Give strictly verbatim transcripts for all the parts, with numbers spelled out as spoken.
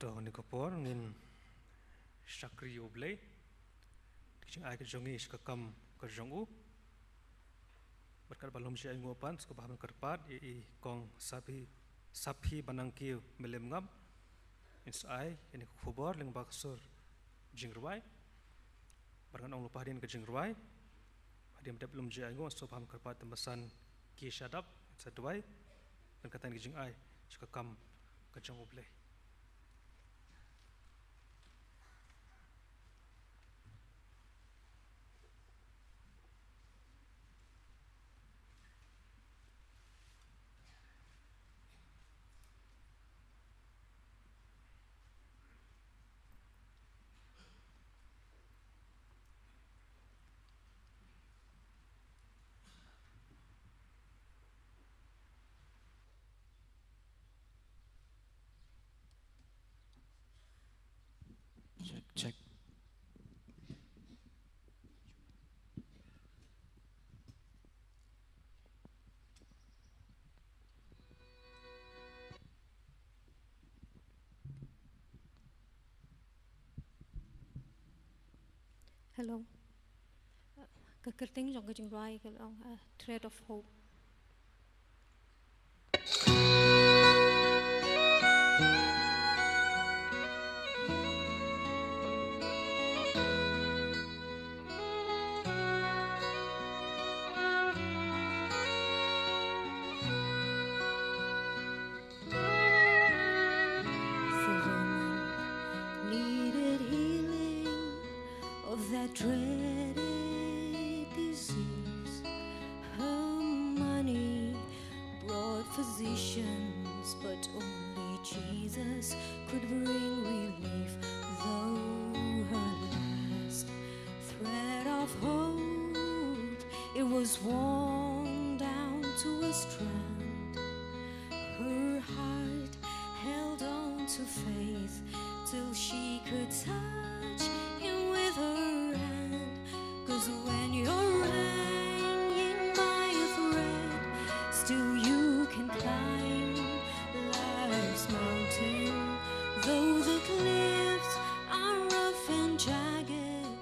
To, ha kane ka por ngin shakri ïa U Blei. Ki jingai ka jong ngi sha ka kam ka jong u. Bad katba lum jia ainguh pat, sngewbha ban kyrpad ïa i Kong Saphi, Saphi Banangkiew Mylliemngap, in sa ai ïa kane ka khubor lyngba ka sur jingrwai. Bad ngan ong lypa hadien ka jingrwai. Hadien ba dep lum jia ainguh, sngewbha ban kyrpad ïa i Bah San Ki Shadap, in sa duwai, ban kyntait ïa ki jingai sha ka kam ka jong U Blei. Check, check. Hello. Ka kyrteng jong ka jingrwai ka long, uh, Thread of Hope. The woman needed healing of that dreaded disease. Her money brought physicians, but only Jesus could bring relief. Though her last thread of hope, it was worn down to a strand. Her heart held on to faith till she could touch him with her hand. 'Cause when you're hanging by a thread, still you can climb life's mountain. Though the cliffs are rough and jagged,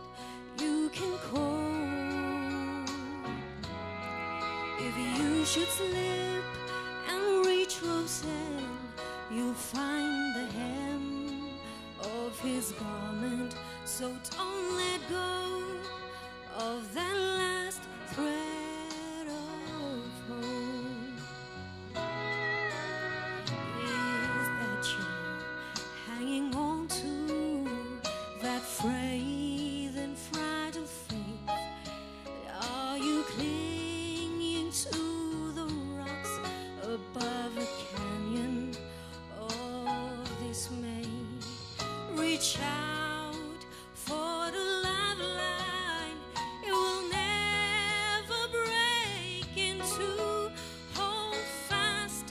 you can call. If you should slip and reach Rose's end, you'll find the hem of his garment. So don't let go of that last thread of hope. Is that you hanging on to that frail and fragile faith? Are you clinging to the rocks above a canyon of dismay? Reach out for the lifeline, it will never break in two. Hold fast,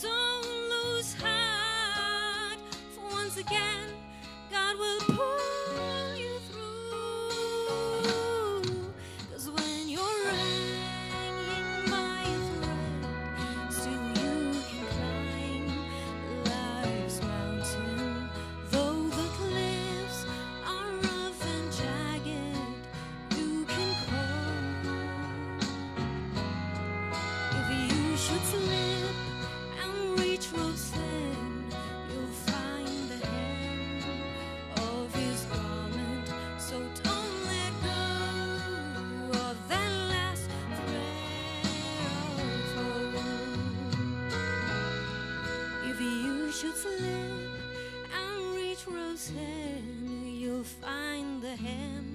don't lose heart, for once again God will pull you through. 'Cause when you're hanging by a thread, still you can climb life's mountain. Though the cliffs are rough and jagged, you can call. If you should slip and reach Rose's end, you'll find the hem of his garment. So don't let go of that last thread of hope. If you should slip and reach Rose's end, you'll find the hem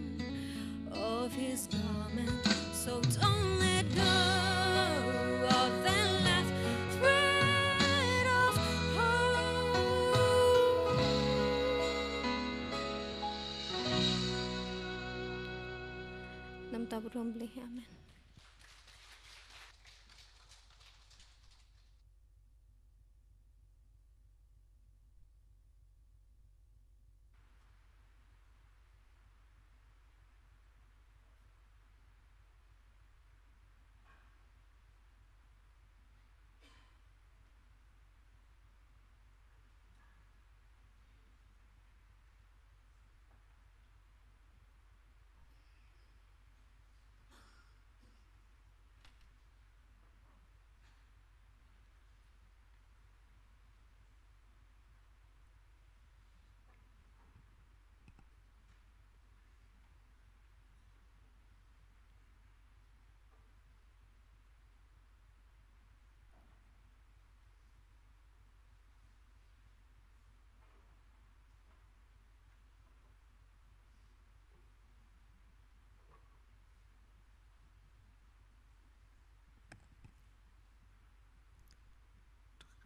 of his garment. So don't let go of that last thread of hope. Namar ka burom Blei, amen.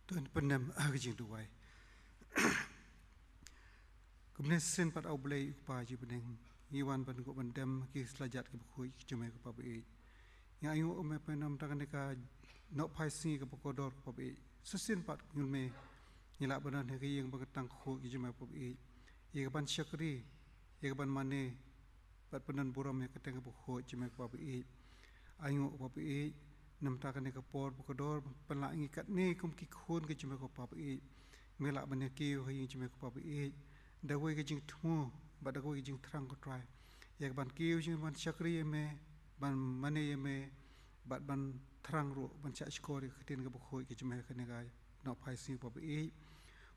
To ngin pyndem ha ka jingduwai. Kumne shisien pat, A U Blei U Kpa jong ngi bneng, ngi wan ban ïoh ban dem ki slajat kiba khuid ki jong me ko Pa baieit. Ngi ainguh me pynam tang kane ka nohphai sngi kaba kordor ko Pa baieit. Shisien pat ngin me ngi lah ban don ha ka ïing ba ka tang khuid ki jong me ko Pa baieit. Ïa ka ban shakri, ïa ka ban mane, bad pyndon burom ïa ka kyrteng kaba khuid jong me ko Pa baieit. Ainguh ko Pa baieit, namar kane ka por ba kordor, pynlah ngi katne kum ki khun ki jong me ko Pa baieit. Me lah ban ïa kiew ha ïing jong me ko Pa baieit, da kawei ka jingthmu bad da kawei ka jingthrang ko Trai. Ïa ka ban kiew jong me ban shakri ïa me, ban mane ïa me, bad ban thrang ruh ban shah shkor ïa ka ktien kaba khuid ka jong me ha kane ka nohphai sngi Pa baieit.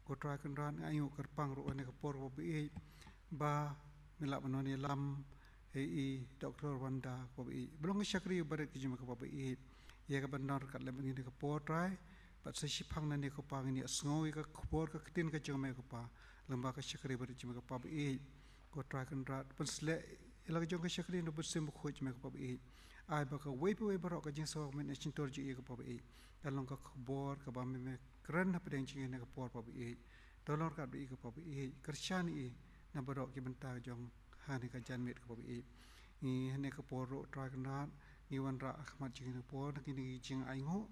Ko Trai Kynrad, nga ainguh kyrpang ruh ha kane ka por Pa baieit, ba me lah ban wan ïalam ïa i Doktor Wanda Pa baieit, ba long ka shakri barit ka jong me ko Pa baieit. Ïa ka ban don ryngkat lem bad ngi ha kane ka por Trai, bad sa shiphang nangne ko Pa ngin ïa sngew ïa ka khubor ka ktien ka jong me ko Pa, lyngba ka shakri barit jong me ko Pa baieit. Ko Trai Kynrad, pynsleh ïa la ka jong ka shakri na ka mynsiem bakhuid jong me ko Pa baieit. Ai ba kawei pa kawei baroh ka jingsawa mynta shyntur jong i ko Pa baieit, kan long ka khubor kaba me, me kren hapdeng jong ngi ha kane ka por Pa baieit. To long ryngkat bad i ko Pa baieit, kyrshan i na baroh ki bynta jong ha kane ka janmiet ko Pa baieit. Ngi ha kane ka por ruh Trai Kynrad, ngi wanrah ha khmat jong ngi ha kane ka por na kine ki jingainguh,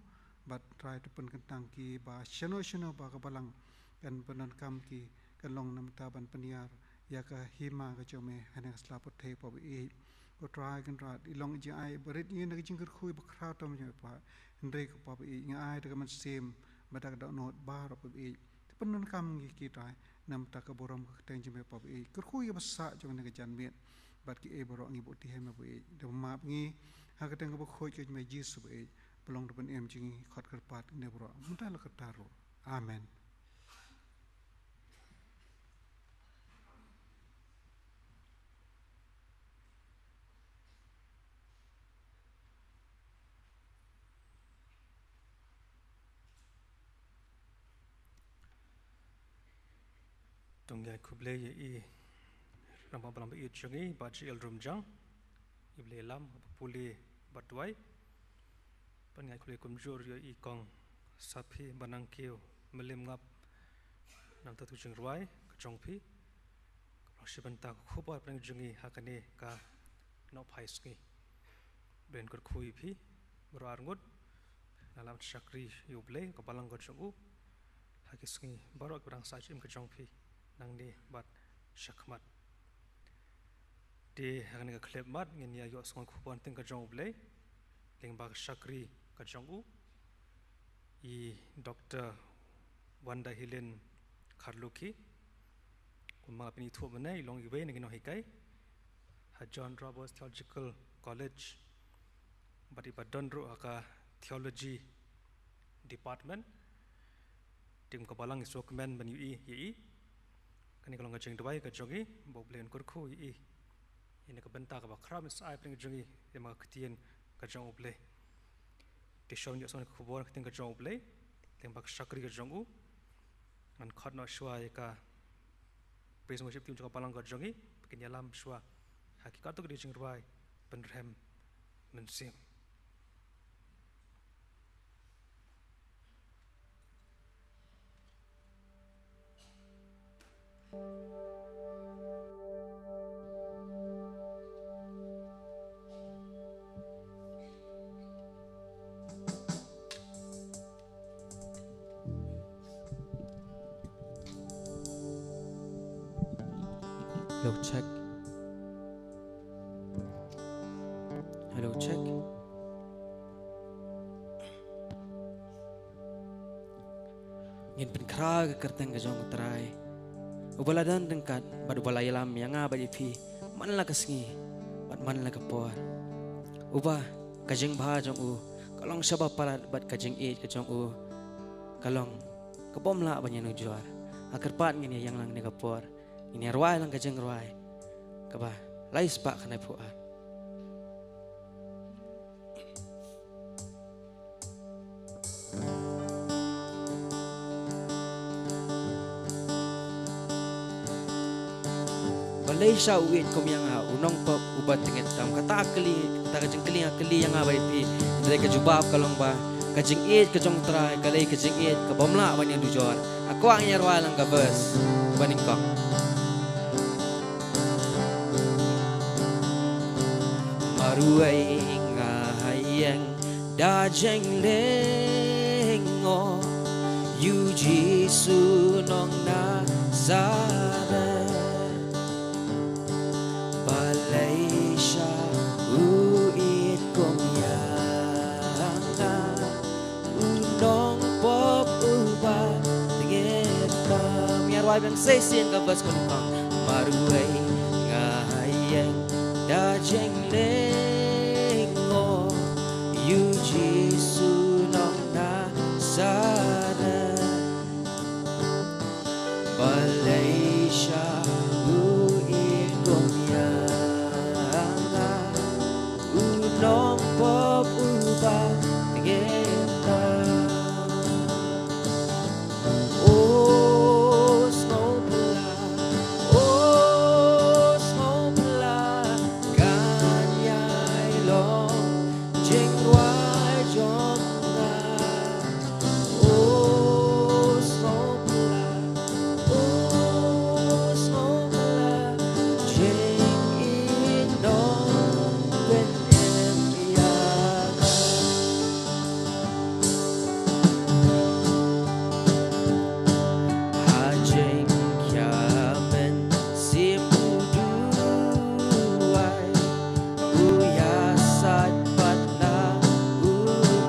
bad Trai to pynkyntang ki ba shano shano ba ka balang kan pyndonkam ki, kan long namar ban pynïar ïa ka hima ka jong me ha kane ka sla pyrthei Pa baieit. Ko Trai Kynrad, i long i jingai barit ïa ngi na ka jingkyrkhu ba khraw tam jong me Pa, hynrei ko Pa baieit, ngi ai da ka mynsiem bad da ka dohnud baroh Pa baieit. To pyndonkam ngi ki Trai namar ka burom ka kyrteng jong me Pa baieit. Kyrkhu ïa ka basa jong kane ka janmiet, bad kiei baroh ngi buh ïa me Pa baieit. To map ngi ha ka kyrteng kaba khuid ka jong me Jisu Pa baieit, ba long da ban im jong ngi, khot kyrpad ngi baroh mynta la kata ruh. Amen. To ngin ïa khublei ïa i Rangbah Balang ba ïeit jong ngi Bah J L Rumjang, i ba la ïalam ha pule bad duwai. Bad ngin ïa khublei kumjuh ruh ïa i Kong Saphi ba nang kiew mylliem ngap na ka bynta ka jingrwai ka jong phi, kaba long shi bynta ka khubor pdeng jong ngi ha kane ka nohphai sngi. Blei un kyrkhu ïa phi baroh arngut, nang lah ban shakri ïa U Blei, ka balang ka jong u, ha ki sngi baroh kiba dang sah jingim ka jong phi, nangne bad shakhmat. Te ha kane ka khyllipmat ngin ïa ïohsngew ka khubor ktien ka jong U Blei lyngba ka shakri ka jong u, i Doktor Wanda Helen Kharlukhi. Kumba phin ithuh mynne, i long iwei na ki nonghikai ha John Roberts Theological College, bad i ba don ruh ha ka Theology Department. Te kum ka balang ngi sngewkmen ban ïohi ïa i. Kane ka long ka jingduwai ka jong ngi ba U Blei un kyrkhu ïa i, ïa kane ka bynta kaba khraw mynsaw pdeng jong ngi, ïa ka ktien ka jong U Blei. Te shuwa ban ïohsngew ka khubor ktien ka jong U Blei lyngba ka shakri ka jong u, ngan khot noh shuwa ïa ka praise worship team jong ka balang ka jong ngi ba kin ïalam shuwa ha ki katto katne jingrwai pynrhem mynsiem. Hello, check. Hello, check. Ngin pynkhraw ïa ka kyrteng ka jong U Trai, uba la don ryngkat bad uba la ïalam ïa nga bad ïa phi man la ka sngi bad man la ka por. Uba ka jingbha jong u ka long shibun palat bad ka jingïeit ka jong u ka long kaba ym lah ban ïanujor. Nga kyrpad ngin ïa ïeng lang ha kane ka por, ngin ïa rwai lang ka jingrwai kaba lai spah khyndai phew ar. Balei sha u ïeit kum ïa nga, u nongpop uba tyngeh tam? Kata ka kylli, kata ka jingkylli nga kylli ïa nga bad ïa phi. Hynrei ka jubab ka long ba Ka jingïeit ka jong u Trai ka lei ka jingïeit ka bym lah ban ïadujor. Nga kwah ngin ïa rwai lang ka verse ba nyngkong. Marwei nga ha ïeng da jinglyngngoh ïa u Jisu nong Nasaret. Balei sha u ïeit kum ïa nga, u nongpop uba tngit tam. Ïa rwai biang sa shisien ka verse kaba nyngkong. Marwei nga ha ïeng da jinglyngngoh ïa u Jisu nong Nasaret. Balei sha u ïeit kum ïa nga, u nongpop uba tngit tam. O sngewbha, o sngewbha, kan ïai long jingrwai jong nga. O sngewbha, o sngewbha, jingïeit nongpynim ïa nga. Ha jingkhia mynsiem u duwai, u ïasaid pat na u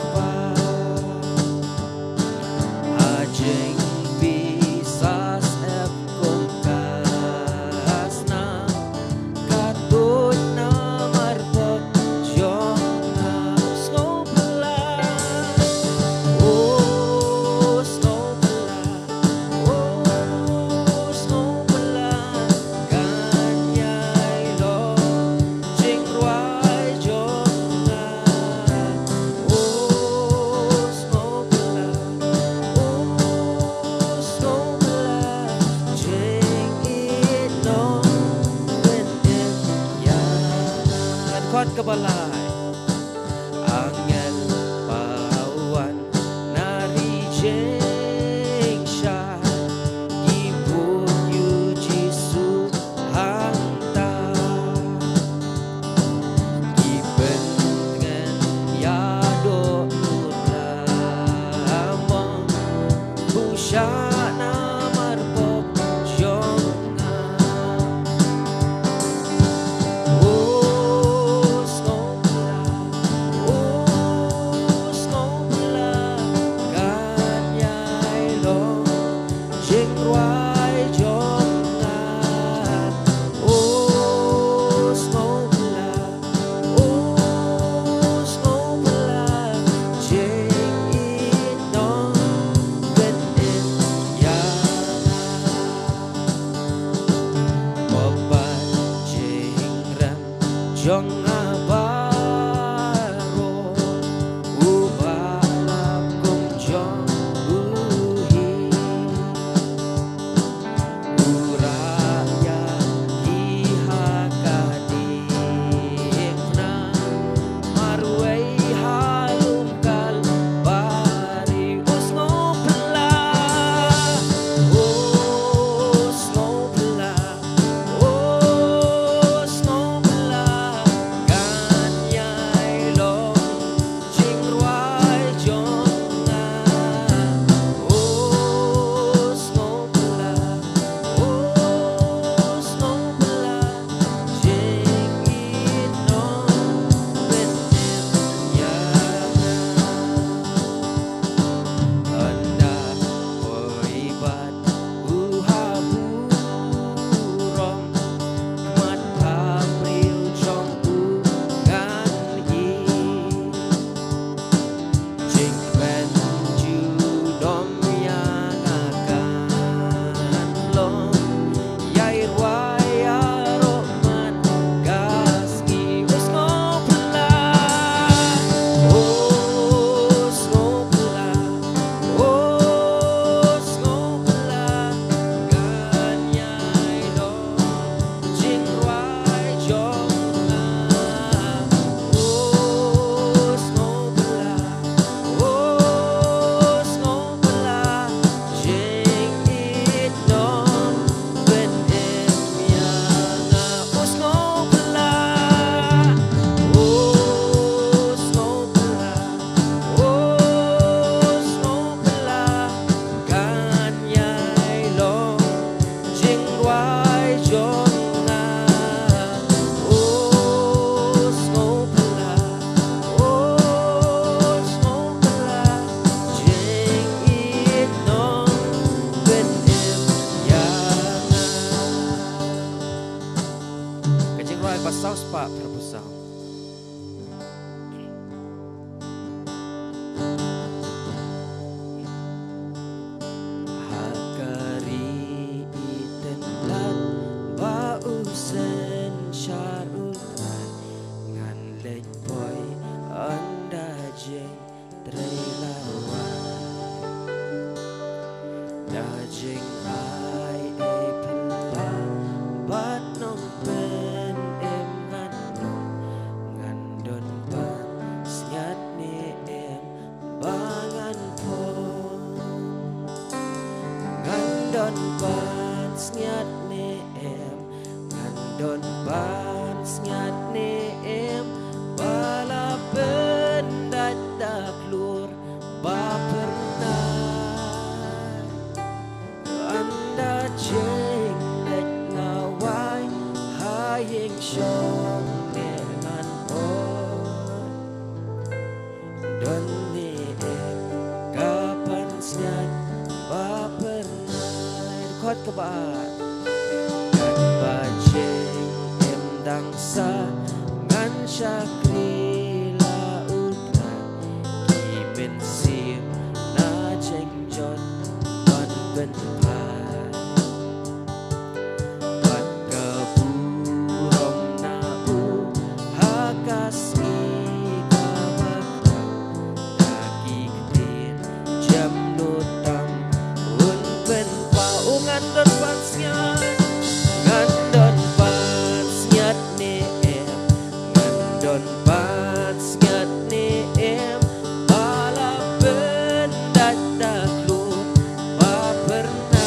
Kpa. Ha jingpisa syep kum ka snam, ka tuid namar pop jong nga. O sngewbha, o sngewbha, o sngewbha, kan ïai long jingrwai jong nga. O sngewbha, o sngewbha, jingïeit nongpynim ïa nga. Khot kaba lai. Angel ba wan na ri jingshai, ki bud ïa u Jisu hangta. Ki pyntngen ïa u Trai, mong u shah namar pop jong nga. O sngewbha, o sngewbha, kan ïai long jingrwai jong nga. O sngewbha, o sngewbha, jingïeit nongpynim ïa nga. Mo pat jingrem jong nga baroh, uba lap kum jong u hi. U rah ïa ki ha ka diengphna, marwei ha lum Kalbari. O sngewbha, o sngewbha, o sngewbha, Tyrpusang. Ha ka ri i tynlat ba u synshar u Trai, ngan leit poi ynda jing trei lawei. Da jingai ei pynlong bad nongpynim ngan long, ngan don ban sngewthuh ne em ba ngan phong. Ngan don ban sngewthuh ne em, ngan don ban sngewthuh ne em ba la pyndait da klur ba pyrnai. Ynda jing leit lawei ha ïing shong ne ngan ong, don ne em ka pansngiat ba pyrnai. Dkhot kaba ar. Ngan ba jing im dang sah, ngan shakri la u Trai. Ki mynsiem na jing jot ban pynphai. Bad ka burom na u ha ka sngi kaba khraw. Da ki ktien jemnud tam un pynpaw. U ngan don ban sngewthuh, ngan don ban sngewthuh ne em, ngan don ban sngewthuh ne em ba la pyndait da klur ba pyrnai.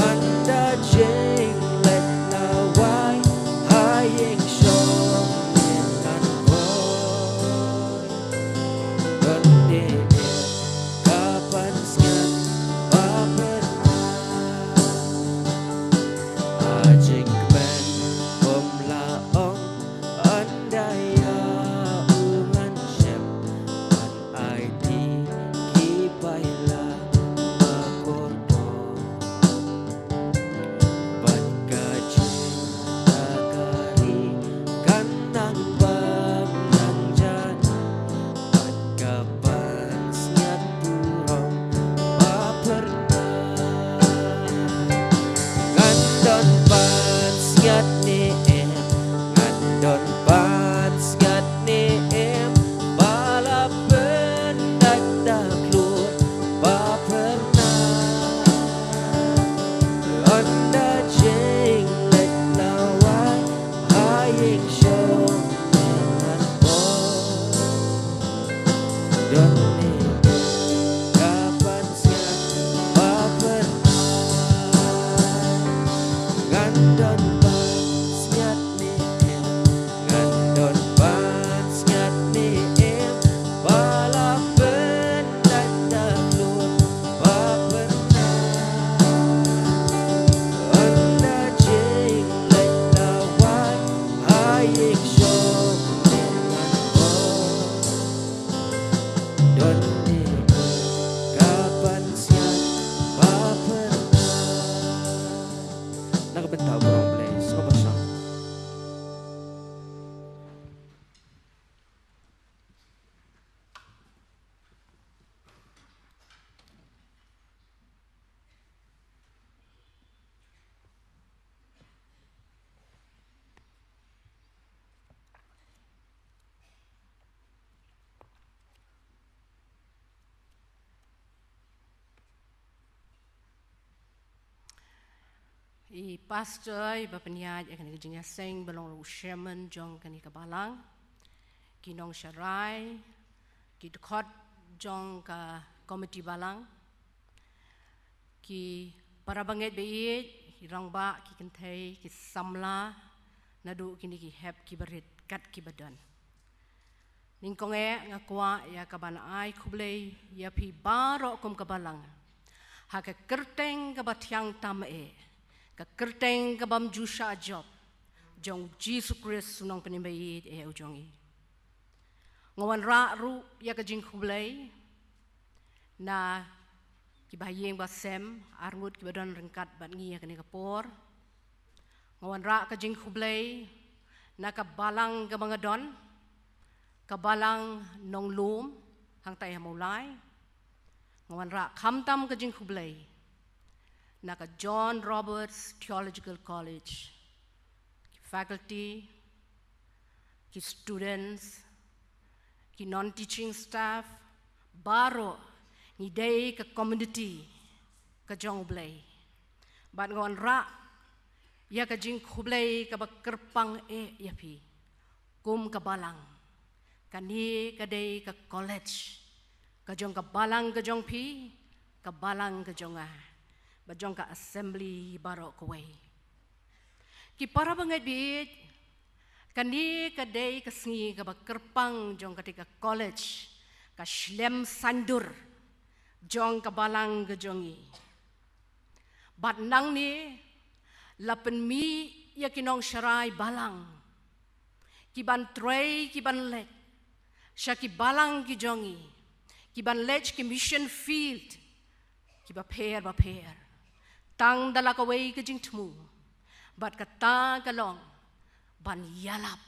Ynda jing leit lawei ha ïing shong ne ngan ong, don ne em ka pansngiat ba pyrnai. Ha jingkmen ym lah ong, ynda ïa u ngan shem ban aiti ki paila ba kordor. Bad ka jingtaka ri kan nang bam nang jana. Bad ka pansngiat burom ba pyrnai. Ngan don pansngiat ne em, ngan don pansngiat ne em ba la pyndait da klur ba pyrnai. Ynda jing leit lawei ha ïing shong ne ngan ong, don ne em ka pansngiat ba pyrnai. Ngan don pansngiat ne em, ngan don pansngiat ne em ba la pyndait da klur ba pyrnai. Ynda jing leit lawei ha ïing shong ne ngan ong, don ne em ka pansngiat ba pyrnai. Na ka bynta u burom Blei, sngewbha shong. I pastor iba pynïaid ïa kane ka jingïaseng ba long ruh u chairman jong kane ka balang, ki nongsharai, ki dkhot jong ka komiti balang, ki para bangeit ba ïeit, ki rangbah, ki kynthei, ki samla, naduh kine ki hep ki barit kat ki badon. Nyngkong eh nga kwah ïa kaban ai khublei ïa phi baroh kum ka balang ha ka kyrteng kaba thiang tam eh, ka kyrteng ka bym ju shah jop jong u Jisu Khrist u nongpynim ba ïeit eh u jong ngi. Nga wanrah ruh ïa ka jingkhublei na ki bahaïing bahasem arngut kiba don ryngkat bad ngi ïa kane ka por. Nga wanrah ka jingkhublei na ka balang kaba nga don, ka balang Nonglum, hangtai ha Mawlai. Nga wanrah khamtam ka jingkhublei na ka John Roberts Theological College, ki faculty, ki students, ki non-teaching staff, baroh ngi dei ka community ka jong U Blei. Bad nga wanrah ïa ka jingkhublei kaba kyrpang eh ïa phi kum ka balang. Kane ka dei ka college ka jong ka balang ka jong phi, ka balang ka jong nga, bad jong ka assembly baroh kawei. Ki para bangeit bieit, kane ka dei ka sngi kaba kyrpang jong kata ka college, ka shlem saiñdur jong ka balang ka jong ngi. Bad nangne la pynmih ïa ki nongsharai balang ki ban trei, ki ban leit sha ki balang ki jong ngi, ki ban leit ki mission field kiba pher bapher, tang da la kawei ka jingthmu, bad kata ka long ban ïalap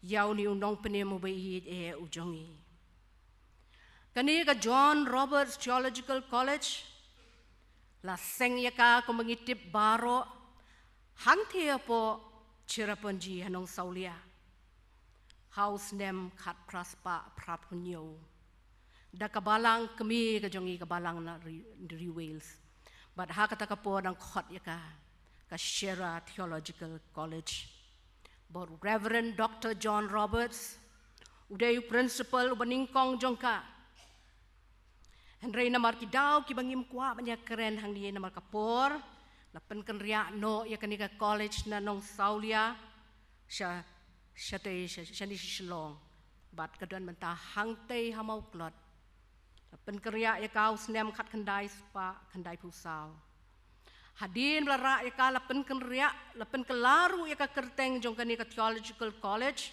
ïa une u nongpynim uba ïeit eh u jong ngi. Kane ka John Roberts Theological College la seng ïa ka, kumba ngi tip baroh, hangthie hapoh Cherrapunji ha Nongsawlia ha u snem khatphra spah phraphew hynñiew, da ka balang kmie ka jong ngi, ka balang Nari, Nari Wales. Bad ha kata ka por dang khot ïa ka ka Cherra Theological College. Bad Reverend Doctor John Roberts u dei u principal uba nyngkong jong ka. Hynrei namar ki daw kiba ngim kwah ban ïakren hangne namar ka por, la pynkynriah noh ïa kane ka college na Nongsawlia sha, shatei, sha, shane sha Shillong. Bad ka don mynta hangtei ha Mawklod. La pynkynriah ïa ka u snem khatkhyndai spah khyndaiphew saw. Hadien ba la rah ïa ka, la pynkynriah, la pynkylla ruh ïa ka kyrteng jong kane ka Theological College,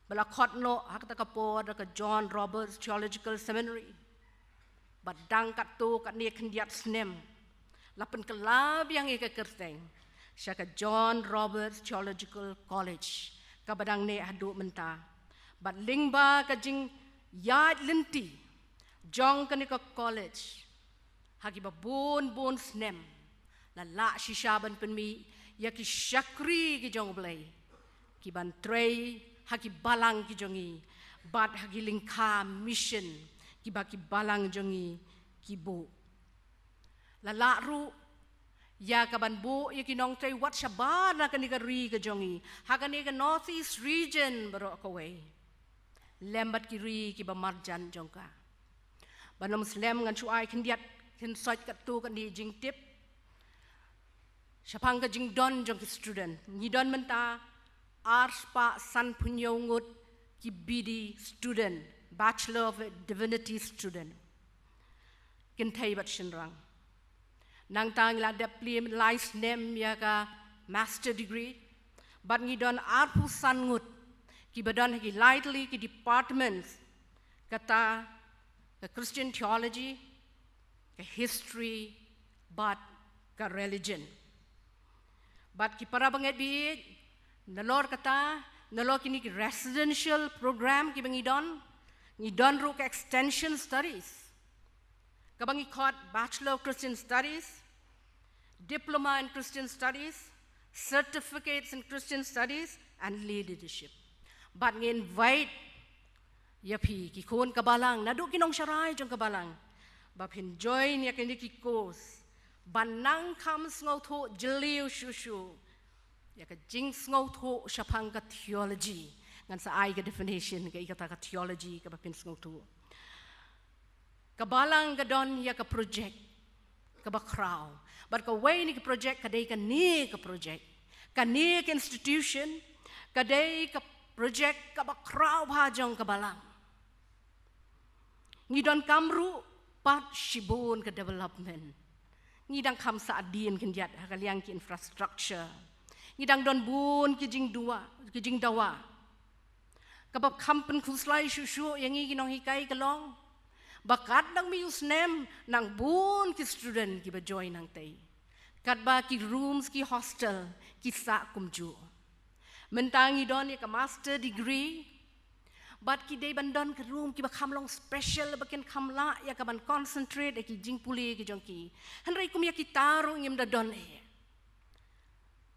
ba la khot noh ha kata ka por da ka John Roberts Theological Seminary. Bad dang katto katne khyndiat snem la pynkylla biang ïa ka kyrteng sha ka John Roberts Theological College, kaba dang neh haduh mynta. Bad lyngba ka jingïaid lynti jong kane ka college, ha kiba bun bun snem la lah shisha ban pynmih ïa ki shakri ki jong U Blei ki ban trei ha ki balang ki jong ngi, bad ha ki lyngkha mission kiba ki balang jong ngi ki buh. La lah ruh ïa ka ban buh ïa ki nongtrei wat shabar na kane ka ri ka jong ngi, ha kane ka North East region baroh kawei, lem bad ki ri kiba marjan jong ka. Ban ym slem, ngan shu ai khyndiat khynsoit katto katne jingtip shaphang ka jingdon jong ki student. Ngi don mynta ar spah sanphew hynñiew ngut ki B D student, Bachelor of Divinity student, kynthei bad shynrang. Nangta ngi la dep plie lai snem ïa ka master degree, bad ngi don arphew san ngut kiba don ha ki lai tylli ki departments, kata ka Christian theology, ka history, bad ka religion. Bad ki para bangeit bieit, nalor kata, nalor kine ki residential program kiba ngi don, ngi don ruh ka extension studies, kaba ngi khot Bachelor of Christian Studies, Diploma in Christian Studies, Certificates in Christian Studies and Leadership. Bad ngi invite ïa phi ki khun ka balang, naduh ki nongsharai jong ka balang, ba phin join ïa kine ki course, ban nang kham sngewthuh jylliew shuh shuh ïa ka jingsngewthuh shaphang ka theology. Ngan sa ai ka definition kaei kata ka theology kaba phin sngewthuh. Ka balang ka don ïa ka project kaba khraw. Bad kawei na ki project ka dei kane ka project. Kane ka institution ka dei ka project kaba khraw bha jong ka balang. Ngi donkam ruh pat shibun ka development. Ngi dang kham sah hadien khyndiat ha ka liang ki infrastructure. Ngi dang don bun ki jingdawa, ki jingdawa kaba kham pynkhuslai shuh shuh ïa ngi ki nonghikai ka long ba katba dang mih u snem, nang bun ki student kiba join hangtei. Katba ki rooms ki hostel ki sah kumjuh. Mynta ngi don ïa ka master degree, bad ki dei ban don ka room kiba kham long special ba kin kham lah ïa ka ban concentrate ïa ki jingpule ki jong ki. Hynrei kum ïa kita ruh ngim da don eh.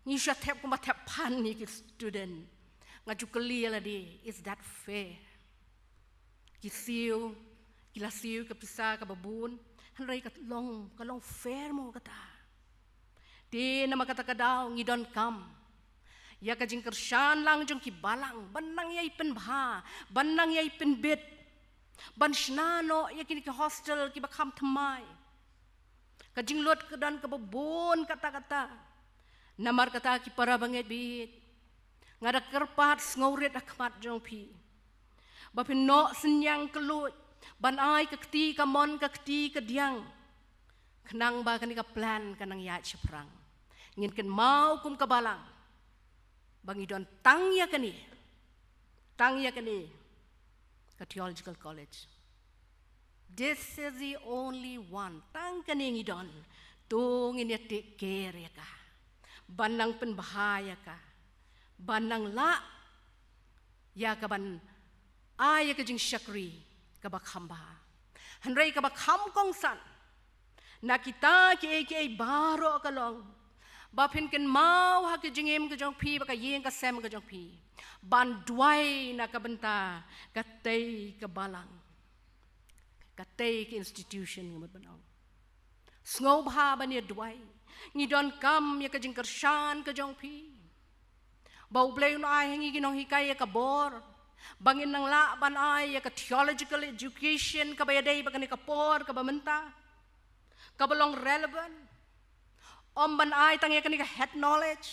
Ngi shu thep kumba thep phan ïa ki student. Nga ju kylli ïa lade, is that fair? Ki siew, ki la siew ka pisa kaba bun, hynrei ka long, ka long fair mo kata? Te namar kata ka daw ngi donkam ïa ka jingkyrshan lang jong ki balang, ban nang ïai pynbha, ban nang ïai pynbit, ban shna noh ïa kine ki hostel kiba kham thymmai. Ka jinglut ka don kaba bun katta katta. Namar kata ki para bangeit baieit, nga da kyrpad sngewrit ha khmat jong phi ba phin noh synñiang kylluid ban ai ka kti kamon ka kti kadiang, khnang ba kane ka plan kan nang ïaid shaphrang. Ngin kynmaw kum ka balang ba ngi don tang ïa kane, tang ïa kane ka theological college. This is the only one. Tang kane ngi don. To ngin ïa take care ïa ka, ban nang pynbha ïa ka, ban nang lah ïa ka ban ai ïa ka jingshakri kaba kham bha. Hynrei kaba kham kongsan na kita kiei kiei baroh ka long ba phin kynmaw ha ka jingim ka jong phi bad ka ïing ka sem ka jong phi ban duwai na ka bynta katei ka balang, katei ka institution, nga mut ban ong. Sngewbha ban ïa duwai. Ngi donkam ïa ka jingkyrshan ka jong phi ba U Blei un ai ha ngi ki nonghikai ïa ka bor ba ngin nang lah ban ai ïa ka theological education kaba ïadei bad kane ka por kaba mynta, kaba long relevant. Ym ban ai tang ïa kane ka head knowledge,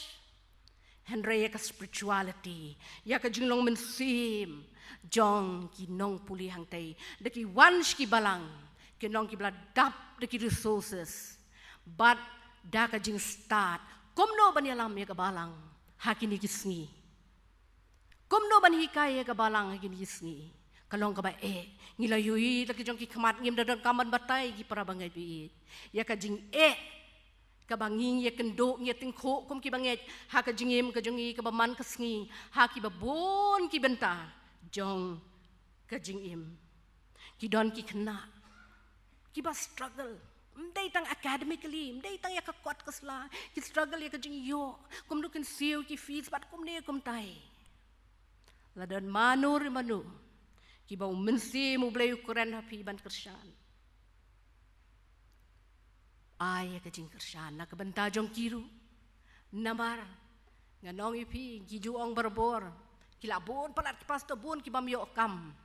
hynrei ïa ka spirituality, ïa ka jinglong mynsiem jong ki nongpule hangtei, da ki wan sha ki balang, ki nong kiba la dap da ki resources bad da ka jingstad kumno ban ïalam ïa ka balang ha kine ki sngi. Kumno ban hikai ïa ka balang ha kine ki sngi? Ka long kaba eh. Ngi la ïohi da ki jong ki khmat, ngim da donkam ban batai, ki para bangeit baieit, ïa ka jingeh kaba ngi ïa kynduh, ngi ïa tyngkhuh kum ki bangeit ha ka jingim ka jong ngi kaba man ka sngi, ha kiba bun ki bynta jong ka jingim. Ki don ki khynnah kiba struggle, ym dei tang academically, ym dei tang ïa ka kot ka sla, ki struggle ïa ka jingïoh, kumno kin siew ki fees bad kumne kumtai. La don mano re mano kiba U Mynsiem U Blei u kren ha phi ban kyrshan, ai ïa ka jingkyrshan na ka bynta jong ki ruh. Namar ngan ong ïa phi, ki ju ong barabor, ki la bun palat ki pastor bun ki bym ïoh kam.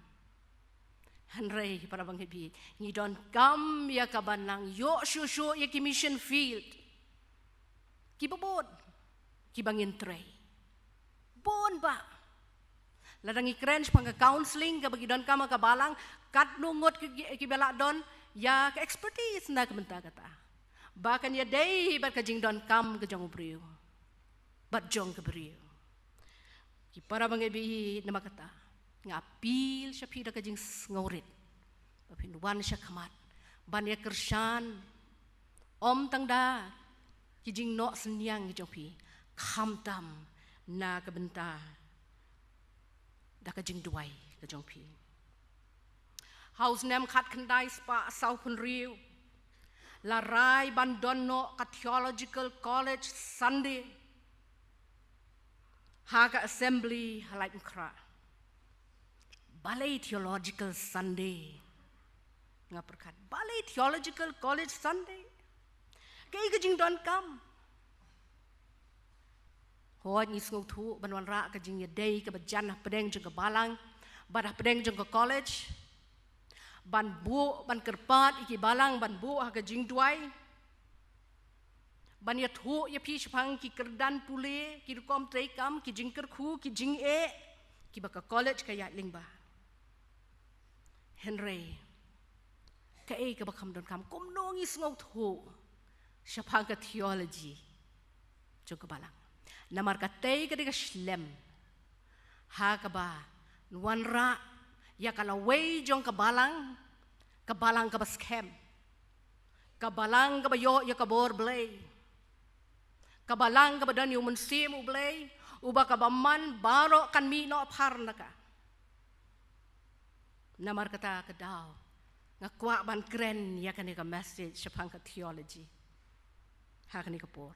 Hynrei ki para bangeit baieit, ngi donkam ïa ka ban nang ïoh shuh shuh ïa ki mission field kiba bun kiba ngin trei. Bun ba lada ngi kren shaphang ka counselling kaba ki donkam ha ka balang, katno ngut ki, ki, kiba lah don ïa ka expertise na ka bynta kata ba kan ïadei bad ka jingdonkam ka jong u briew bad jong ka briew. Ki para bangeit baieit, namar kata nga appeal sha phi da ka jingsngewrit ba phin wan sha khmat ban ïa kyrshan, ym tang da ki jingnoh synñiang ki jong phi, khamtam na ka bynta da ka jingduwai ka jong phi. Ha u snem khatkhyndai spah sawphew hynriew la rai ban don noh ka Theological College Sunday ha ka assembly ha Laitumkhrah. Balei Theological Sunday? Nga pyrkhat, balei Theological College Sunday? Kaei ka jingdonkam? Hooid, ngi sngewthuh ban wanrah ka jingïadei kaba jan hapdeng jong ka balang bad hapdeng jong ka college, ban buh, ban kyrpad ïa ki balang ban buh ha ka jingduwai, ban ïathuh ïa phi shaphang ki kyrdan pule, ki rukom treikam, ki jingkyrkhu, ki jingeh kiba ka college ka ïaid lyngba. Hynrei kaei kaba kham donkam, kumno ngi sngewthuh shaphang ka theology jong ka balang? Namar katei ka dei ka shlem ha kaba wanrah ïa ka lawei jong ka balang, ka balang kaba skhem, ka balang kaba ïoh ïa ka bor Blei. Ka balang kaba don ïa u Mynsiem U Blei, uba ka bymman baroh kan mih noh phar na ka. Namar kata ka daw nga kwah ban kren ïa kane ka message shaphang ka theology ha kane ka por.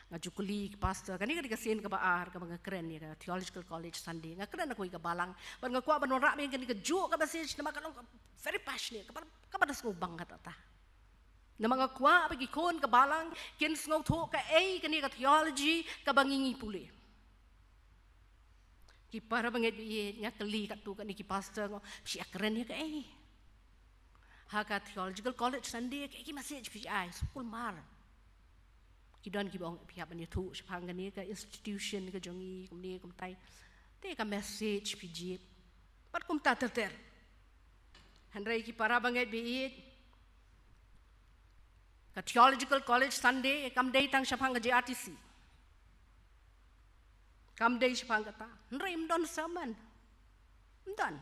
Nga ju kylli ki pastor, kane ka dei ka sien kaba ar kaba nga kren ïa ka Theological College Sunday. Nga kren ha kawei ka balang, bad nga kwah ban wanrah ïa kane ka juh ka message namar ka long ka very passionate, kaba, kaba da sngewbang kata ta. Namar nga kwah ba ki khun ka balang kin sngewthuh kaei kane ka theology kaba ngi ngi pule. Ki para bangeit baieit, nga kylli katto katne ki pastor, nga ong, phi ïa kren ïa kaei? Ha ka Theological College Sunday, kaei ka message phi ai? Sngewkulmar. Ki don kiba ong, phi hap ban ïathuh shaphang kane ka institution ka jong ngi, kumne kumtai. Te ka message phi jied. Bad kumta ter ter. Hynrei ki para bangeit baieit, ka Theological College Sunday kam dei tang shaphang ka J R T C. Kam dei shaphang kata. Hynrei ym don sermon. Ym don.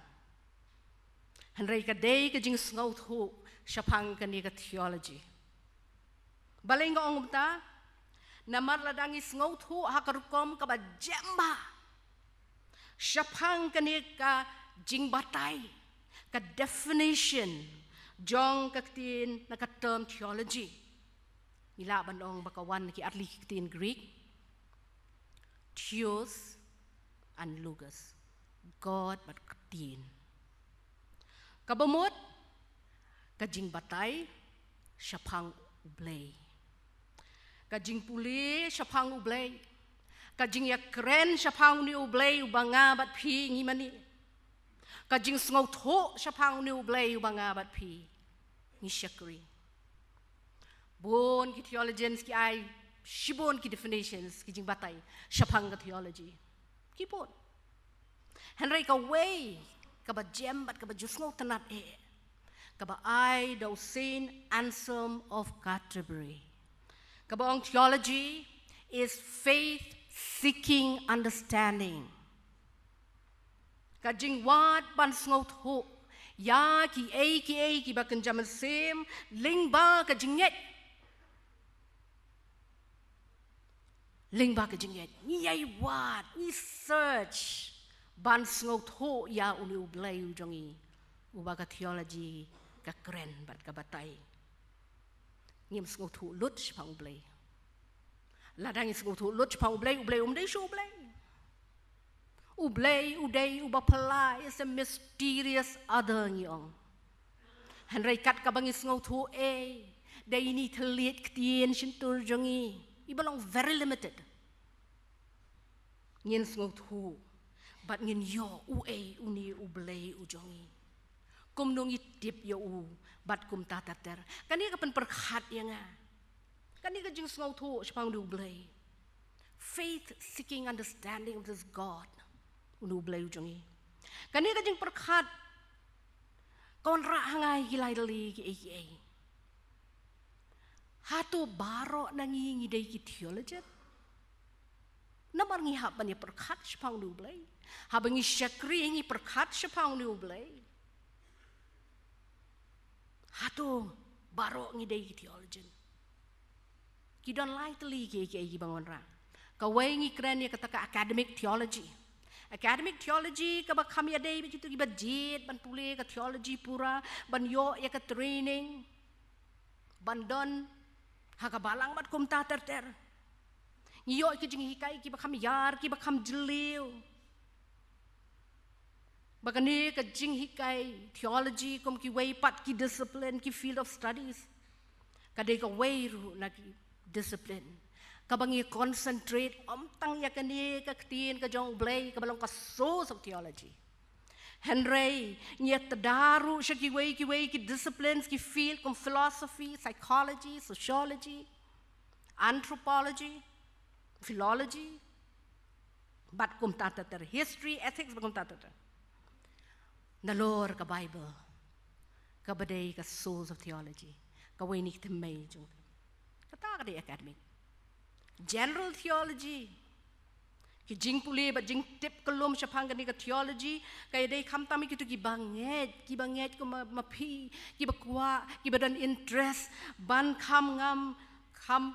Hynrei ka dei ka jingsngewthuh shaphang kane ka theology. Balei nga ong kumta? Namar lada ngi sngewthuh ha ka rukom kaba jem bha shaphang kane ka jingbatai, ka definition jong ka ktien na ka term theology, ngi lah ban ong ba ka wan na ki artylli ki ktien Greek, theos and logos, God bad ktien. Kaba mut, ka jingbatai shaphang U Blei, ka jingpule shaphang U Blei, ka jingïakren shaphang une U Blei uba nga bad phi ngi mane, ka jingsngewthuh shaphang une U Blei uba nga bad phi ngi shakri. Bun ki theologians ki ai shibun ki definitions, ki jingbatai shaphang ka theology. Ki bun. Hynrei kawei kaba jem bad kaba ju sngewtynnat eh, kaba ai da u Saint Anselm of Canterbury, kaba ong, theology is faith seeking understanding. Ka jingwad ban sngewthuh ïa kiei kiei kiba kynja mynsiem lyngba ka jingngeit. Lyngba ka jingngeit, ngi ïai wad, ngi search ban sngewthuh ïa une U Blei u jong ngi, uba ka theology ka kren bad ka batai. Ngim sngewthuh lut shaphang U Blei. Lada ngi sngewthuh lut shaphang U Blei, U Blei um dei shuh U Blei. U Blei u dei uba phylla, is a mysterious other, ngi ong. Hynrei kat kaba ngi sngewthuh, eh, dei ine i thylliej ktien shyntur jong ngi, iba long very limited. Ngin sngewthuh bad ngin ïoh uei une U Blei u jong ngi, kumno ngi tip ïa u, bad kumta ter ter. Kane ka pynpyrkhat ïa nga. Kane ka jingsngewthuh shaphang une U Blei, faith seeking understanding of this God, une U Blei u jong ngi. Kane ka jingpyrkhat ka wanrah ha nga ïa ki lai tylli kiei kiei. Hato baroh na ngi ngi dei ki theologian? Namar ngi hap ban ïa pyrkhat shaphang une U Blei. Haba ngi shakri ngi pyrkhat shaphang une U Blei. Hato baroh ngi dei ki theologian? Ki don lai tylli kiei kiei kiba nga wanrah. Kawei, ngi kren ïa kata ka academic theology. Academic theology kaba kham ïadei bad kito kiba jied ban pule ka theology pura, ban ïoh ïa ka training, ban don ha ka balang bad kumta ter ter. Ngi ïoh ki jinghikai kiba kham ïar, kiba kham jylliew. Ba kane ka jinghikai theology kum kiwei pat ki discipline, ki field of studies, ka dei kawei ruh na ki discipline kaba ngi concentrate ym tang ïa kane ka ktien ka jong U Blei kaba long ka source of theology. Hynrei ngi ïa tda ruh sha kiwei kiwei ki disciplines, ki field kum philosophy, psychology, sociology, anthropology, philology, bad kumta ter ter, history, ethics, bad kumta ter ter. Nalor ka Bible kaba dei ka source of theology, kawei na ki thymmei jong, kata ka dei academic. General theology, ki jingpule bad jingtip kyllum shaphang kane ka theology, ka ïadei khamtam ïa kito kiba ngeit, kiba ngeit kum ma, ma phi, kiba kwah, kiba don interest ban kham ngam, kham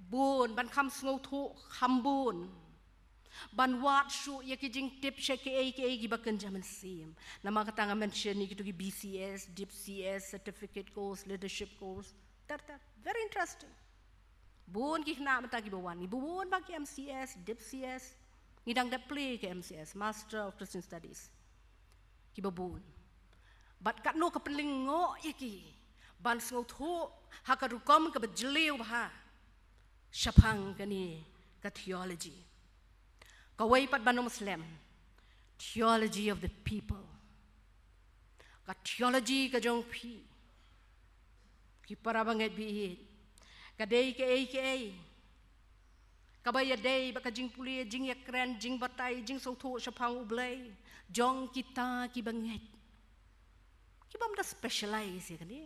Bun ban kham sngewthuh kham bun. Ban wad shuh ïa ki jingtip sha kiei kiei kiba kynja mynsiem. Namar kata nga mention ïa kito ki B C S, Deep C S, certificate course, leadership course. Ter ter. Very interesting. Bun ki khynnah mynta kiba wan. Bun ba ki M C S, Deep C S. Ngi dang dep plie ki M C S, Master of Christian Studies. Kiba bun. Bad katno ka pynlyngngoh ïa ki ban sngewthuh ha ka rukom kaba jylliew bha shaphang kane ka theology. Kawei pat ban ym slem, theology of the people. Ka theology ka jong phi, ki para bangeit baieit, ka dei kaei kaei kaba ïadei bad ka jingpule, jingïakren, jingbatai, jingsngewthuh shaphang U Blei jong kita ki bangeit. Ki bym da specialize ïa kane.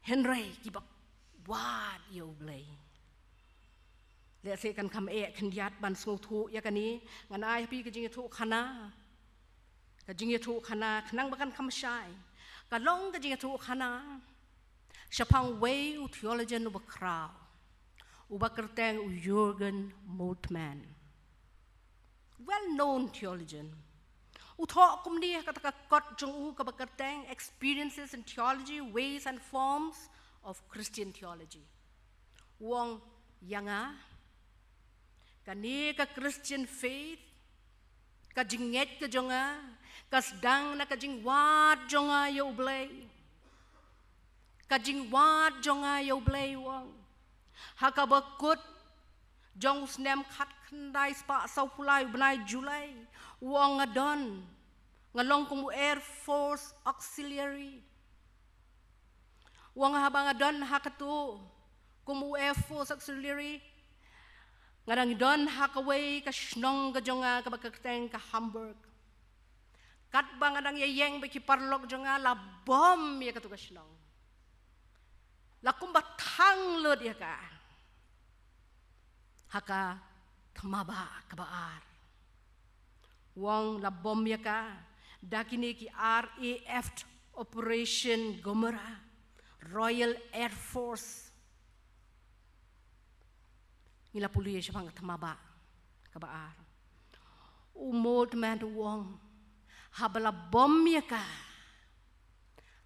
Hynrei kiba wad ïa U Blei. Lehse kan kham eh khyndiat ban sngewthuh ïa kane, ngan ai ha phi ka jingïathuhkhana. Ka jingïathuhkhana, khnang ba kan kham shai. Ka long ka jingïathuhkhana shaphang uwei u theologian uba khraw, uba kyrteng u Jürgen Moltmann. Well known theologian. U thoh kumne ha kata ka kot jong u kaba kyrteng Experiences in Theology, Ways and Forms of Christian Theology. U ong ïa nga, kane ka Christian faith, ka jingngeit ka jong nga ka sdang na ka jingwad jong nga ïa U Blei. Ka jingwad jong nga ïa U Blei, u ong. Ha kaba kut jong u snem khatkhyndai spah sawphew lai u bnai July, u ong, nga don, nga long kum u Air Force Auxiliary. U ong, haba nga don ha kato kum u Air Force Auxiliary, nga dang don ha kawei ka shnong ka jong nga kaba kyrteng ka Hamburg. Katba nga dang ïaïeng bad ki paralok jong nga, la bom ïa kato ka shnong. La kumba thang lut ïa ka ha ka thma ba kaba ar. U ong, la bom ïa ka da kine ki R A F, Operation Gomorrah, Royal Air Force. Ngi la pule shaphang ka thma ba kaba ar. U Moltmann u ong, haba la bom ïa ka,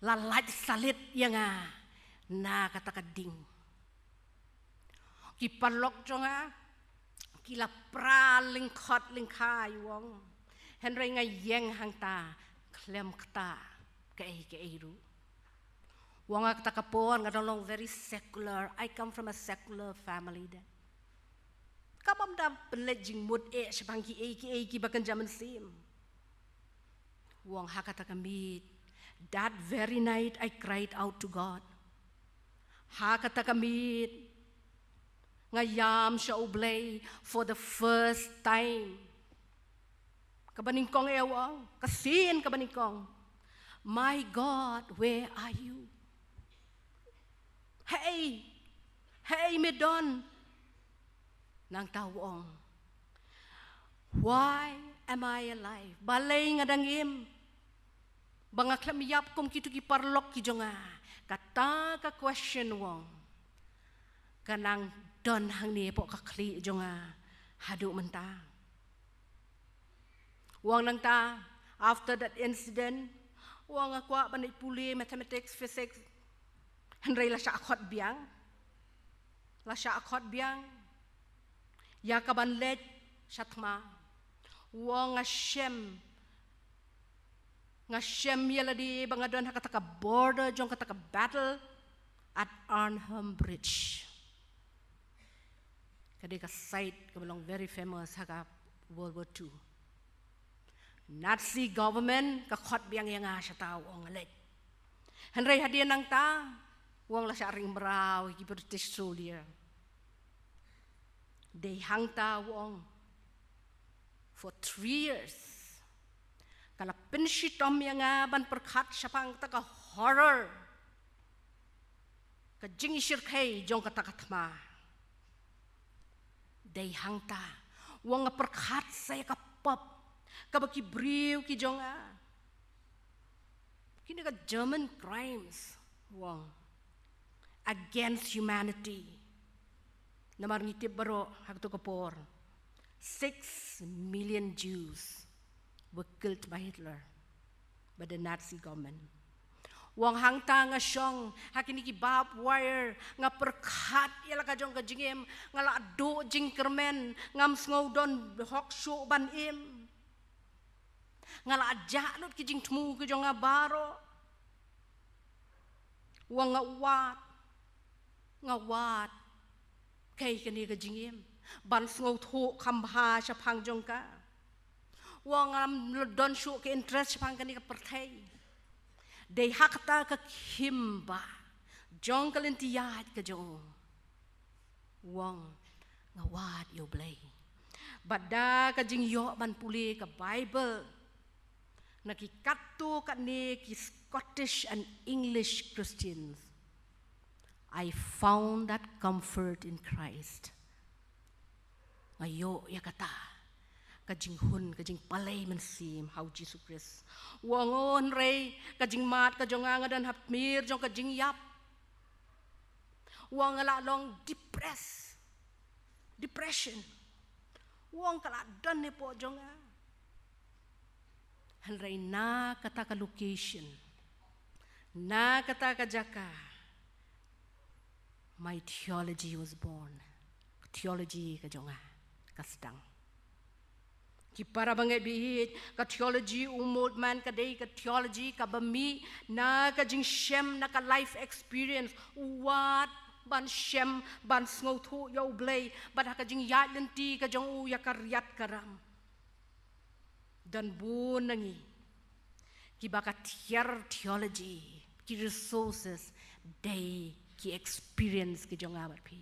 la lait salit ïa nga na kata ka ding. Ki paralok jong nga ki la pra lyngkhot lyngkhai, u ong. Hynrei nga ïeng hangta khlem kata kaei kaei ruh. U ong, ha kata ka por nga dang long very secular. I come from a secular family, dei. Ka bym da pynleit jingmut eh shaphang kiei kiei kiba kynja mynsiem. U ong, ha kata ka miet, that very night I cried out to God. Ha kata ka miet nga ïam sha U Blei for the first time. Kaba nyngkong eh, u ong, ka sien kaba nyngkong. My God, where are you? Haei, haei me don? Nangta u ong, why am I alive? Balei nga dang im? Ba nga khlem ïap kum kito ki paralok ki jong nga. Kata ka question, u ong, ka nang don hangne hapoh ka khlieh jong nga haduh mynta. U ong, nangta, after that incident, u ong, nga kwah ban leit pule mathematics, physics. Hynrei la shah khot biang. La shah khot biang ïa ka ban leit sha thma. U ong, nga shem, nga shem ïa lade ba nga don ha kata ka border jong kata ka battle at Arnhem Bridge. Ka dei ka site kaba long very famous ha ka World War Two. Nazi government ka khot biang ïa nga shata, u ong, nga leit. Hynrei hadien nangta, u ong, la shah ring mraw ïa ki British soldier. Dei hangta, u ong, for three years ka la pynshitom ïa nga ban pyrkhat shaphang kata ka horror, ka jingshyrkhei jong kata ka thma. Dei hangta, u ong, nga pyrkhat sa ïa ka pop kaba ki briew ki jong nga, kine ka German crimes, u ong, against humanity. Namar ngi tip baroh ha kato ka por, six million Jews were killed by Hitler, by the Nazi government. Wang hangta nga shong ha kine ki barbed wire, nga pyrkhat ïa la ka jong ka jingim, nga la duh jingkyrmen, ngam sngew don hok shuh ban im. Nga la jah lut ki jingthmu ki jong nga baroh. Wang nga wad, nga wad kaei kane ka jingim ban sngewthuh kham bha shaphang jong ka. Wang ngam don shuh ka interest shaphang kane ka pyrthei. Dei ha kata ka khim ba jong ka lynti ïaid ka jong u, wang nga wad ïa U Blei. Bad da ka jingïoh ban pule ka Bible na ki katto katne ki Scottish and English Christians, I found that comfort in Christ. Nga ïoh ïa kata ka jinghun, ka jingpalei mynsiem ha U Jisu Khrist. Wang, hynrei ka jingmad ka jong nga, nga don ha pyrmir jong ka jingïap. Wang nga la long depressed, depression. Wang ka la don hapoh jong nga. Hynrei na kata ka location, na kata ka jaka, my theology was born. Theology ka jong nga ka sdang. Ki para bangeit ba ïeit, ka theology u Moltmann ka dei ka theology kaba mih na ka jingshem, na ka life experience. U wad ban shem, ban sngewthuh ïa U Blei bad ha ka jingïaid lynti ka jong u ïa ka riat ka ram. Don bun na ngi kiba ka tiar theology, ki resources dei ki experience ki jong nga bad phi.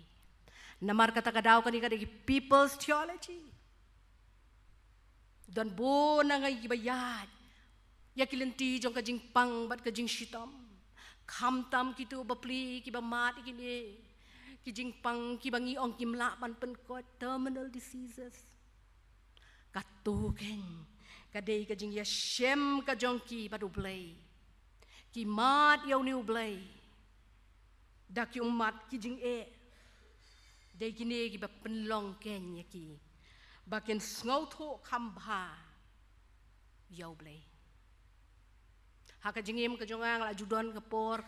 Namar kata ka daw kane ka dei ki people's theology. Don bun na ngi kiba ïaid ïa ki lynti jong ka jingpang bad ka jingshitom. Khamtam kito bapli kiba mad ïa kine ki jingpang kiba ngi ong kim lah ban pynkoit, terminal diseases. Kato keiñ ka dei ka jingïashem ka jong ki bad U Blei. Ki mad ïa une U Blei da ki ummat ki jingeh. Dei kine kiba pynlong keiñ ïa ki ba kin sngewthuh kham bha ïa U Blei. Ha ka jingim ka jong nga, nga la ju don ka por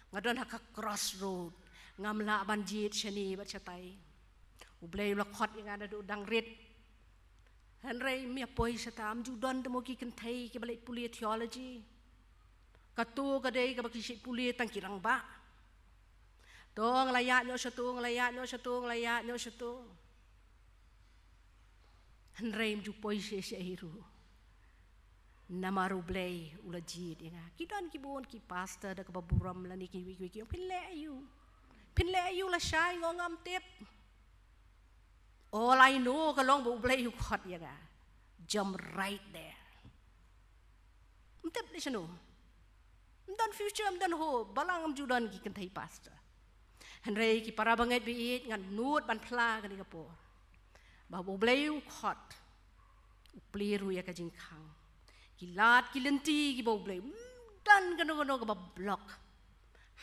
nga don ha ka crossroad, ngam lah ban jied shane bad shatai. U Blei u la khot ïa nga naduh dang rit. Hynrei ym ïa poi shata, ym ju don te mo ki kynthei kiba leit pule theology. Kato ka dei kaba ki shait pule tang ki rangbah. To nga la ïaid noh shato, nga la ïaid noh shato, nga la ïaid noh shato. Hynrei ym ju poi shisha hi ruh. Namar U Blei u la jied ïa nga. Ki don ki bun ki pastor da kaba burom lane kiwei kiwei ki ong phin leh aïu. Phin leh aïu lashai, nga ong ngam tip. All I know ka long ba U Blei u khot ïa nga. Jump right there. Ym tip leh shano. Ym don future, ym don hope, balang ym ju don ki kynthei pastor. Hynrei ki para bangeit ba ïeit, ngan nud ban phla kane ka por ba U Blei u khot, u plie ruh ïa ka jingkhang. Ki lad ki lynti kiba U Blei, ym don kano kano kaba block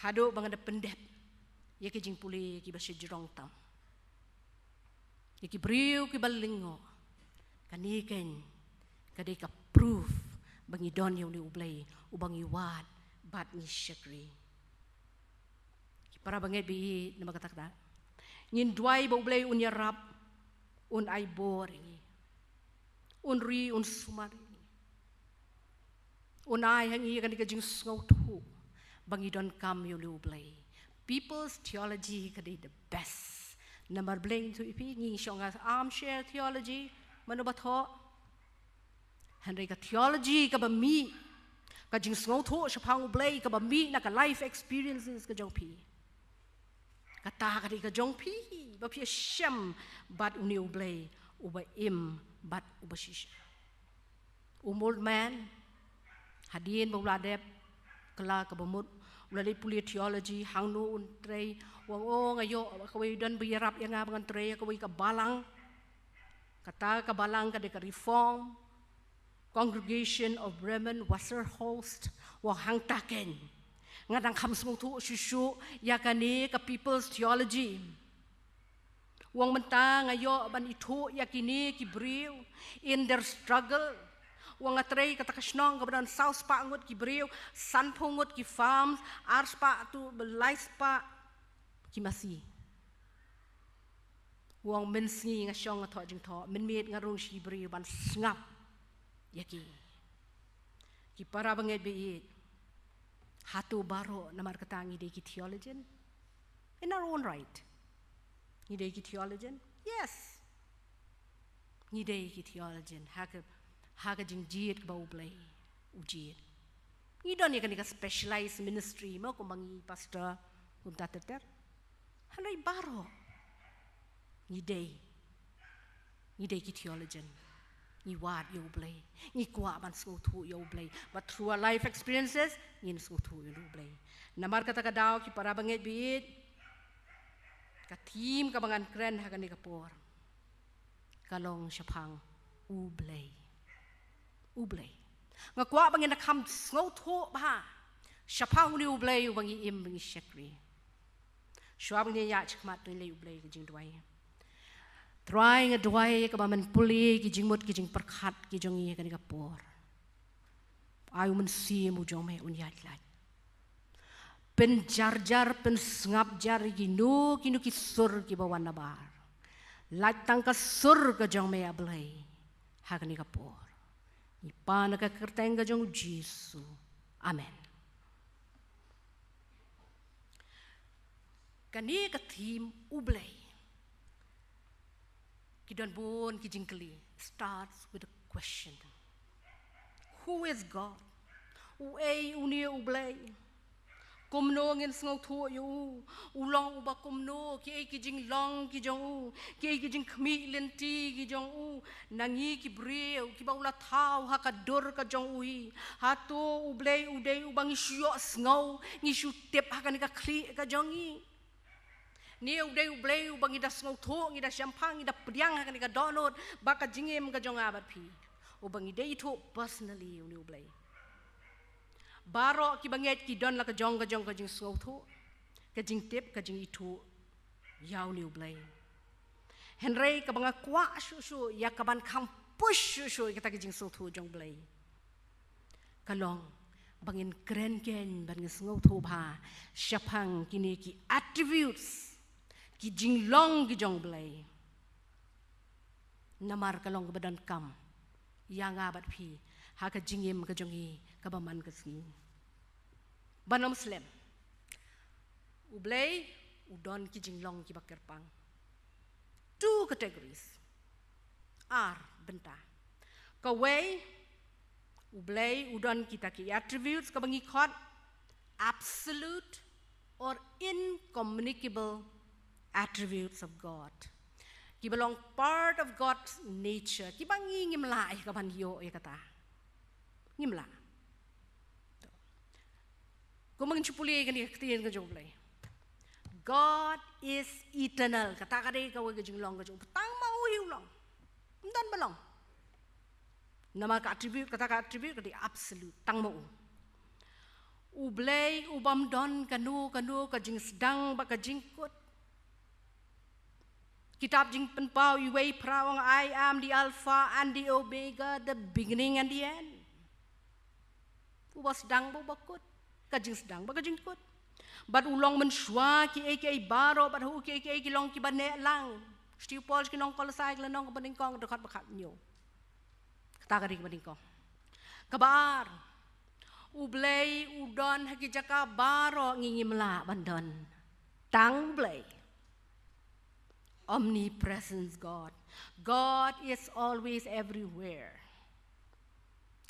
haduh ba ngan da pyndep ïa ki jingpule kiba shajrong tam. Ïa ki briew kiba lyngngoh. Kane keiñ ka dei ka proof ba ngi don ïa une U Blei uba ngi wad bad ngi shakri. Ki para bangeit ba ïeit, namar kata ka daw ngin duwai ba U Blei un ïarap, un ai bor ïa ngi, un ri, un sumar ïa ngi. Un ai ha ngi kane ka jingsngewthuh ba ngi donkam ïa une U Blei. People's theology ka dei the best. Namar Blei, to ïa phi, ngi shong ha armchair theology, mano ba thoh. Hynrei ka theology kaba mih, ka jingsngewthuh shaphang U Blei kaba mih na ka life experiences ka jong phi. Kata ka dei ka jong phi, ba phi ïashem bad une U Blei uba im bad uba shisha. U Moltmann, hadien ba u la dep kylla kaba mut, u la leit pule theology, hangno un trei, u ong, oh, nga ïoh kawei don ba ïarap ïa nga ba ngan trei ïa kawei ka balang. Kata ka balang ka dei ka Reformed Congregation of Bremen Wasserhausen, u ong hangta keiñ nga dang kham sngewthuh shuh shuh ïa kane ka People's Theology. U ong mynta nga ïoh ban ithuh ïa kine ki briew in their struggle. U ong nga trei kata ka shnong kaba don saw spah ngut ki briew, sanphew ngut ki farms, ar spah tu, lai spah ki masi. U ong mynsngi nga shong nga thoh jingthoh, mynmiet nga rung sha ki briew ban sngap ïa ki. Ki para bangeit baieit, hato baroh namar kata ngi dei ki theologian? In our own right, ngi dei ki theologian? Yes. Ngi dei ki theologian ha ka, ha ka jingjied kaba U Blei u jied. Ngi don ïa kane ka specialized ministry mo, kumba ngi pastor, kumta ter ter. Hynrei baroh ngi dei, ngi dei ki theologian. Ngi wad ïa U Blei, ngi kwah ban sngewthuh ïa U Blei, but through our life experiences ngin sngewthuh ïa U Blei. Namar kata ka daw, ki para bangeit baieit, ka theme kaba ngan kren ha kane ka por ka long shaphang U Blei. U Blei. Nga kwah ba ngin da kham sngewthuh bha shaphang une U Blei uba ngi im, ba ngi shakri. Shuwa ba ngin ïaid shakhmat, to ngin leit U Blei ka jingduwai. Trai, nga duwai kaba men pule ki jingmut ki jingpyrkhat ki jong ngi ha kane ka por. Ai u Mynsiem u jong me un ïaid lait, pynjarjar, pynsngap jar ïa kino kino ki sur kiba wan nabar. Lait tang ka sur ka jong me, A Blei, ha kane ka por. Ngi pan ha ka kyrteng ka jong U Jisu. Amen. Kane ka theme U Blei, ki don bun ki jingkylli, starts with a question. Who is God? Uei une U Blei? Kumno ngin sngewthuh ïa u? U long uba kumno? Kiei ki jinglong ki jong u? Kiei ki jingkhmih lynti ki jong u? Na ngi ki briew kiba u la thaw ha ka dur ka jong u hi, hato U Blei u dei uba ngi shu ïohsngew, ngi shu tip ha kane ka khlieh ka jong ngi? Ne u dei U Blei uba ngi da sngewthuh, ngi da shemphang, ngi da pdiang ha kane ka dohnud bad ka jingim ka jong nga bad phi, uba ngi dei ithuh personally, une U Blei? Baroh kiba ngeit ki don la ka jong ka jong ka jingsngewthuh, ka jingtip, ka jingithuh ïa une U Blei. Hynrei kaba nga kwah shuh shuh ïa kaban kham push shuh shuh ïa kata ka jingsngewthuh jong U Blei, ka long ba ngin kren keiñ, ba ngin sngewthuh bha shaphang kine ki attributes, ki jinglong ki jong U Blei. Namar ka long kaba donkam ïa nga bad phi ha ka jingim ka jong ngi kaba man ka sngi. Ban ym slem, U Blei u don ki jinglong kiba kyrpang. Two categories. Ar bynta. Kawei, U Blei u don kita ki attributes kaba ngi khot absolute or incommunicable attributes of God, kiba long part of God's nature, kiba ngi ngim lah ïa kaban ïoh ïa kata. Ngim lah. Kumba ngin shu pule kane ka ktien ka jong U Blei, God is eternal. Kata ka dei kawei ka jinglong ka jong U Blei. Tang ma u hi u long. Ym don ba long. Namar ka attribute, kata ka attribute ka dei absolute, tang ma u. U Blei u bym don kano kano ka jingsdang bad ka jingkut. Kitab Jingpynpaw uwei phra u ong, "I am the Alpha and the Omega, the beginning and the end." Uba sdang bad uba kut, ka jingsdang bad ka jingkut. Bad u long mynshuwa kiei kiei baroh, bad ha u kiei kiei ki long kiba neh lang. Shu tip u Paul sha ki nong Kolosai, ka lynnong kaba nyngkong, dkhot ba khathynñiew. Kata ka dei kaba nyngkong. Kaba ar, U Blei u don ha ki jaka baroh, ngi ngim lah ban don. Tang U Blei. Omnipresence God. God is always everywhere.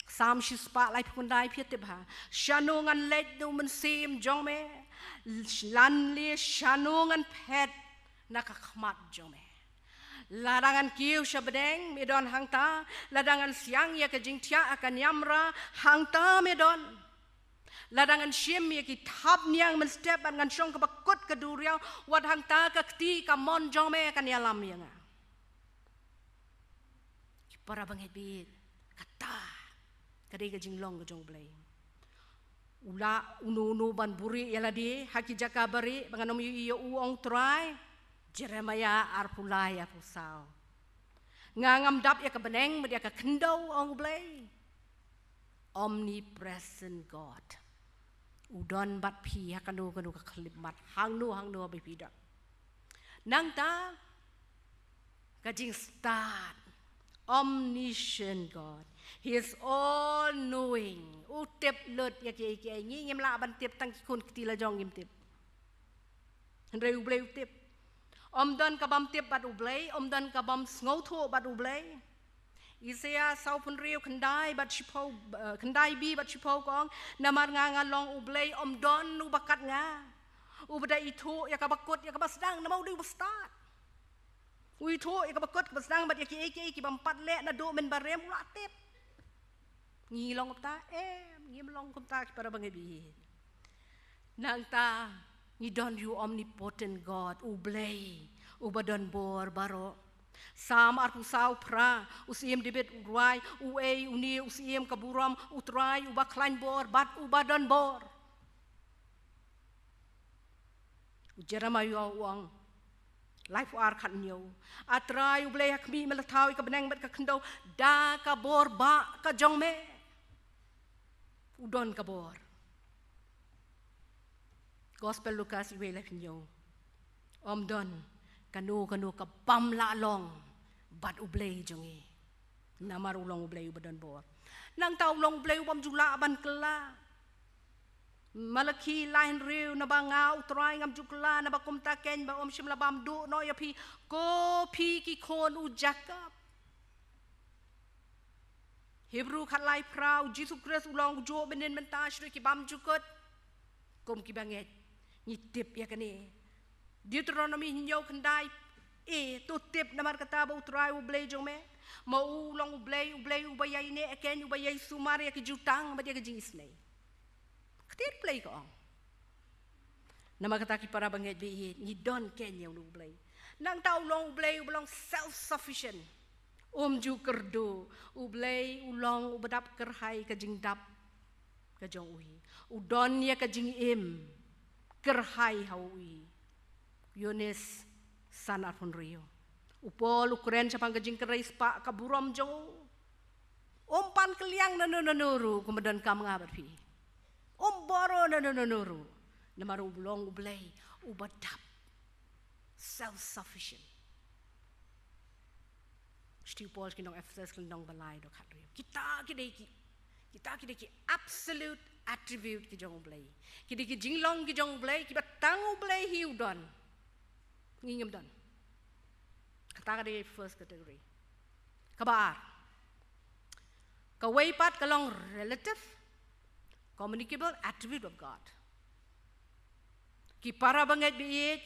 Salm shispah laiphew khyndai, phi tip bha. Shano ngan leit da u mynsiem jong me? Lane shano ngan phet na ka khmat jong me? Lada ngan kiew sha bneng, me don hangta. Lada ngan siang ïa ka jingthiah ha ka niamra, hangta me don. Lada ngan shim ïa ki thapniang mynstep bad ngan shong kaba kut ka duriaw, wat hangta ka kti kamon jong me kan ïalam ïa nga. Ki para bangeit baieit, kata ka dei ka jinglong ka jong U Blei. U lah uno uno ban buhrieh ïa lade ha ki jaka barieh ba ngan ym ïohi ïa u, ong Trai. Jeremiah arphew lai arphew saw. Nga ngam dap ïa ka bneng bad ïa ka khyndew, ong U Blei. Omnipresent God. U don bad phi ha kano kano ka khyllipmat, hangno hangno ba phi don. Nangta ka jingstad, omniscient God. He is all knowing. U tip lut ïa kiei kiei. Ngi ngim lah ban tip, tang ki khun kti la jong ngim tip. Hynrei U Blei u tip. Ym don ka bym tip bad U Blei, ym don ka bym sngewthuh bad U Blei. Isaiah sawphew hynriew, khyndai bad shiphew, eh, khyndai B bad shiphew ka ong, namar nga nga long U Blei, ym don uba kat nga. Uba da ithuh ïa kaba kut, ïa kaba sdang, namar u dei uba stad. U ithuh ïa kaba kut, kaba sdang bad ïa kiei kiei ki bym pat leh naduh mynbarim, u la tip. Ngi long kumta? Em, ngim long kumta, ki para bangeit baieit. Nangta ngi don ïa u omnipotent God, U Blei uba don bor baroh. Salm arphew saw phra, u Syiem David u rwai, uei une u Syiem ka burom, U Trai uba khlaiñ bor bad uba don bor. U Jeremiah u ong, laiphew ar khathynñiew, A Trai U Blei, ha khmih me la thaw ïa ka bneng bad ka khyndew, da ka bor ba ka jong me. U don ka bor. Gospel Lukas iwei laiphew hynñiew. Ym don kano kano ka bym lah long bad U Blei jong ngi. Namar u long U Blei uba don bor. Nangta u long U Blei u bym ju lah ban kylla. Malaki lai hynriew, naba nga U Trai ngam ju kylla, naba kumta kein ba ym shym la bam duh noh ïa phi, ko phi ki khun u Jakob. Hebru khatlai phra, U Jisu Khrist u long u juh mynhynnin mynta, shuh ki bymjukut. Kum ki bangeit ngi tip ïa kane. Deuteronomi hynñiew khyndai, e, to tip namar kata ba U Trai U Blei jong me, ma u long U Blei, U Blei uba ïaineh ïa kein, uba ïai sumar ïa ki jutang bad ïa ki jingisynei. Ktien Blei ka ong. Namar kata ki para bangeit baieit, ngi don kein ïa une U Blei. Nangta u long U Blei uba long self sufficient. Um ju kyrduh, U Blei u long uba dap kyrhai ka jingdap ka jong u hi. U don ïa ka jingim kyrhai ha u hi. Ïoannis san arphew hynriew. U Paul u kren shaphang ka jingkyrhai spah ka burom jong u. Um pan kylliang nano nano ruh kumba donkam nga bad phi. Um bor nano nano ruh. Namar u long U Blei uba dap. Self sufficient. Shithi u Paul sha ki nong Ephesus, lynnong ba lai, dkhot khathynriew. Kita ki dei ki, kita ki dei ki absolute attribute ki jong U Blei. Ki dei ki jinglong ki jong U Blei, kiba tang U Blei hi u don. Ngi ngim don. Kata ka dei first category. Kaba ar. Kawei pat ka long relative, communicable attribute of God. Ki para bangeit baieit,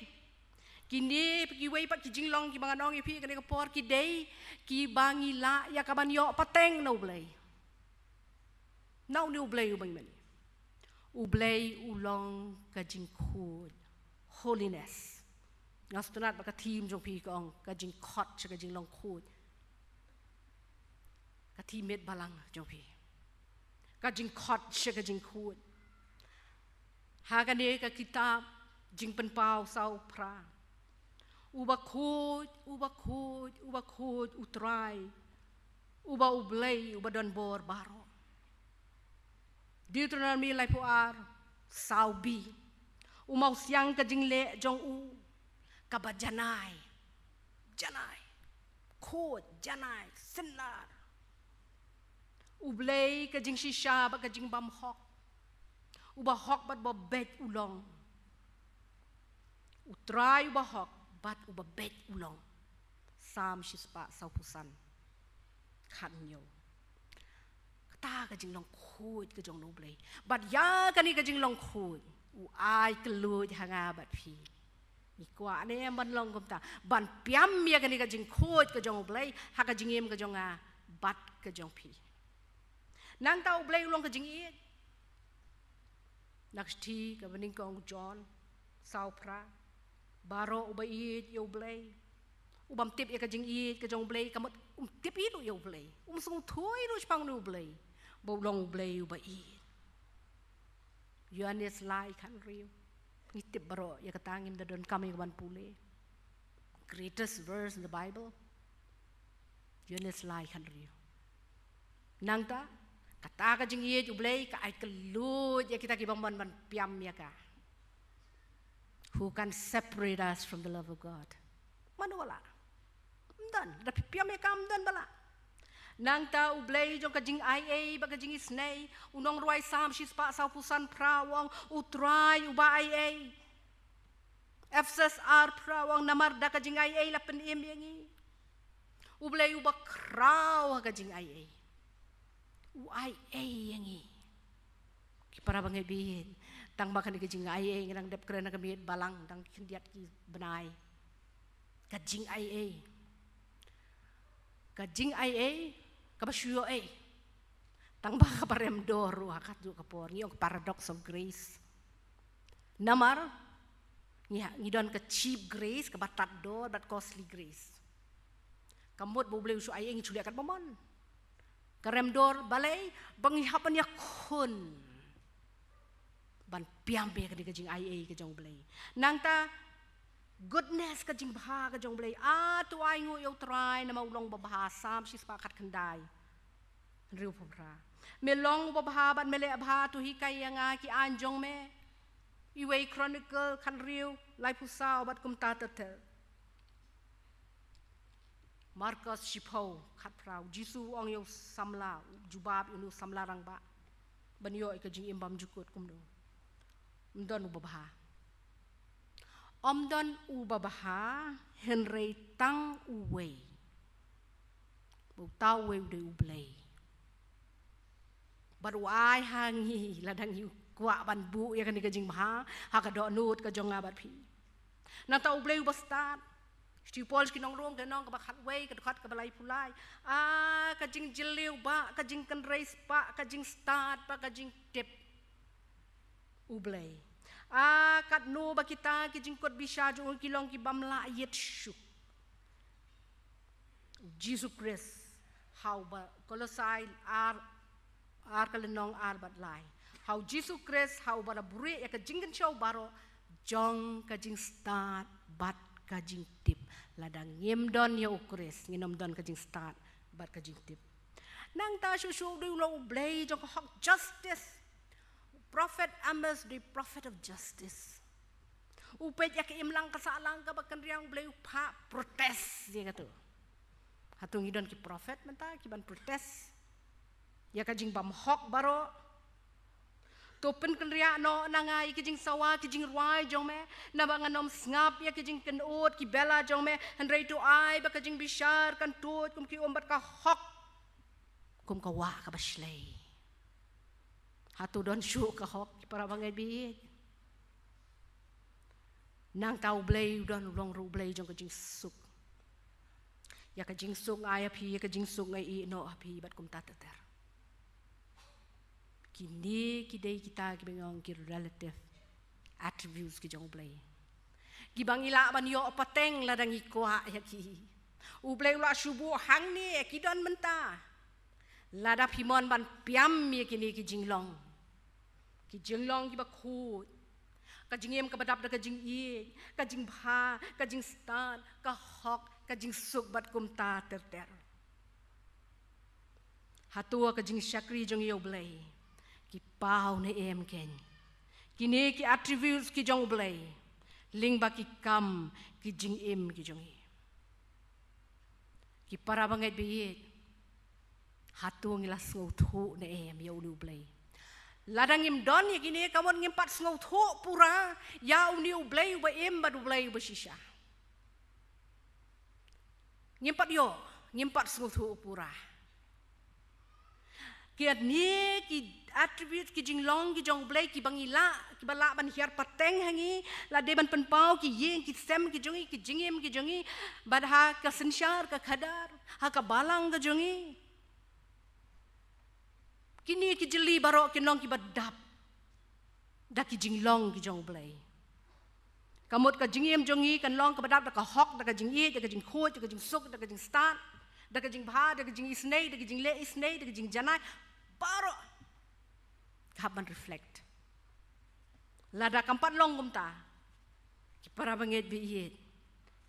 kine kiwei pat ki jinglong kiba ngan ong ïa phi kane ka por, ki dei kiba ngi lah ïa kaban ïoh pateng na U Blei. Na une U Blei uba ngi mane. U Blei u long ka jingkhuid, holiness. Nga sngewtynnat ba ka theme jong phi ka ong ka jingkhot sha ka jinglong khuid. Ka theme miet balang jong phi. Ka jingkhot sha ka jingkhuid. Ha kane ka kitab Jingpynpaw saw phra. Uba khuid, uba khuid, uba khuid, U Trai. Uba U Blei, uba don bor baroh. Deuteronomi laiphew ar, saw B. U mawsiang ka jingleh jong u, kaba janai. Janai. Khuid, janai, synnar. U Blei ka jingshisha bad ka jingbymhok. Uba hok bad uba beit u long. U Trai uba hok bad uba beit u long. Salm shispah sawphew san. Khathynñiew. Kata ka jinglong khuid ka jong U Blei. Bad ïa kane ka jinglong khuid, u ai kylluid ha nga bad phi. Ngi kwah ne em ban long kumta, ban pynïap ïa kane ka jingkhuid ka jong U Blei ha ka jingim ka jong nga bad ka jong phi. Nangta U Blei u long ka jingïeit. Na ka shithi kaba nyngkong John saw phra. Baroh uba ïeit ïa U Blei, u bym tip ïa ka jingïeit ka jong U Blei, ka mut um tip ïa U Blei, um sngewthuh ïa shaphang U Blei, ba u long U Blei uba ïeit. Ïoannis lai khathynriew. Ngi tip baroh ïa kata, ngim da donkam ïa ka ban pule. Greatest verse in the Bible. Ïoannis lai khathynriew. Nangta, kata ka jingïeit U Blei ka ai kylluid ïa kita ki bym mon ban piam ïa ka. Who can separate us from the love of God? Mano ba lah? Ym don, da phi piam ïa ka ym don ba lah. Nangta U Blei jong ka jingaiei bad ka jingisynei, u nongrwai Salm shispah sawphew san phra u ong, U Trai uba aiei. Ephesus ar phra u ong, namar da ka jingaiei la pynim ïa ngi. U Blei uba khraw ha ka jingaiei. U aiei ïa ngi. Ki para bangeit baieit. Tang ba kane ka jingaiei ngi dang dep kren ha ka miet balang, dang khyndiat ki bnai. Ka jingaiei. Ka jingaiei, kaba shu ïoh ei. Tang ba kaba rem dor ruh ha katto ka por. Ngi ong paradox of grace. Namar, ngi, ngi don ka cheap grace, kaba tad dor, bad costly grace. Ka mut ba U Blei u shu aiei, ngi shu leh katba mon. Ka rem dor, balei, ba ngi hap ban ïakhun. Ban piam ïa kane ka jingaiei ka jong U Blei. Nangta, goodness, ka jingbha ka jong U Blei. A, to ainguh ïa U Trai namar u long babha, Salm shispah khatkhyndai. Hynriewphew phra. Me long uba bha bad me leh bha, to hikai ïa nga ki aiñ jong me. Iwei Chronicle khathynriew, laiphew saw bad kumta ter ter. Markos shiphew, khatphra, u Jisu u ong ïa u samla, u jubab ïa une u samla rangbah. Ban ïoh ïa ka jingim bymjukut kumno. Ym don uba bha. Ym don uba bha, hynrei tang uwei. Uta uwei u dei U Blei. Bad u ai ha ngi, lada ngi kwah ban buh ïa kane ka jingbha ha ka dohnud ka jong nga bad phi. Nangta U Blei uba stad. Shu Paul sha ki nong Rom, ka lynnong kaba khatwei, ka dkhot kaba laiphew lai. A, ka jingjylliew ba, ka jingkynrei spah, ka jingstad, ba ka jingtip U Blei. A, katno ba kita ki jingkut bishar jong u ki long ki bym lah ïit shuh. Jisu Khrist, ha uba, Kolosai ar, ar ka lynnong ar bad lai. Ha u Jisu Khrist, ha uba la buhrieh ïa ka jingkynshew baroh, jong ka jingstad bad ka jingtip. Lada ngim don ïa u Khrist, ngin ym don ka jingstad bad ka jingtip. Nangta shuh shuh u dei u long U Blei jong ka hok, justice. Prophet Amos, the prophet of justice. U peit ïa ka imlang ka sahlang kaba kynriang, U Blei u phah protest ïa katu. Hato ngi don ki prophet mynta ki ban protest ïa ka jingbymhok baroh? To pynkynriah noh na nga ïa ki jingsawa, ki jingrwai jong me, naba ngan ym sngap ïa ki jingkynnoh, ki bela jong me, hynrei to ai ba ka jingbishar kan tuid kum ki um bad ka hok kum ka wah kaba shlei. Hato don shuh ka hok, ki para bangeit baieit? Nangta U Blei u don u long ruh U Blei jong ka jingsuk. Ïa ka jingsuk nga ai ha phi, ïa ka jingsuk nga ïeh noh ha phi, bad kumta ter ter. Kine ki dei kita kiba ngi ong ki relative attributes ki jong U Blei. Kiba ngi lah ban ïoh pateng lada ngi kwah ïa ki. U Blei u la shu buh hangne, ki don mynta. Lada phi mon ban piam ïa kine ki jinglong. Ki jinglong kiba khuid. Ka jingim kaba dap da ka jingïeit, ka jingbha, ka jingstad, ka hok, ka jingsuk bad kumta ter ter. Hato ka jingshakri jong ngi ïa U Blei ki paw ne em kein? Kine ki attributes ki jong U Blei lyngba ki kam ki jingim ki jong ngi. Ki para bangeit baieit, hato ngi la sngewthuh ne em ïa une U Blei? Lada ngim don ïa kine, ka mut ngim pat sngewthuh pura ïa une U Blei uba im bad U Blei uba shisha. Ngim pat ïoh, ngim pat sngewthuh pura. Kine ki attributes, ki jinglong ki jong U Blei kiba ngi lah, kiba lah ban hiar pateng ha ngi, la dei ban pynpaw ki ïing ki sem ki jong ngi, ki jingim ki jong ngi, bad ha ka synshar ka khadar, ha ka balang ka jong ngi. Kine ki jylli baroh kin long kiba dap da ki jinglong ki jong U Blei. Ka mut ka jingim jong ngi kan long kaba dap da ka hok, da ka jingïeit, da ka jingkhuid, da ka jingsuk, da ka jingstad, da ka jingbha, da ka jingisynei, da ka jingleh isynei, da ka jingjanai. Baroh ka hap ban reflect. Lada kam pat long kumta, ki para bangeit baieit,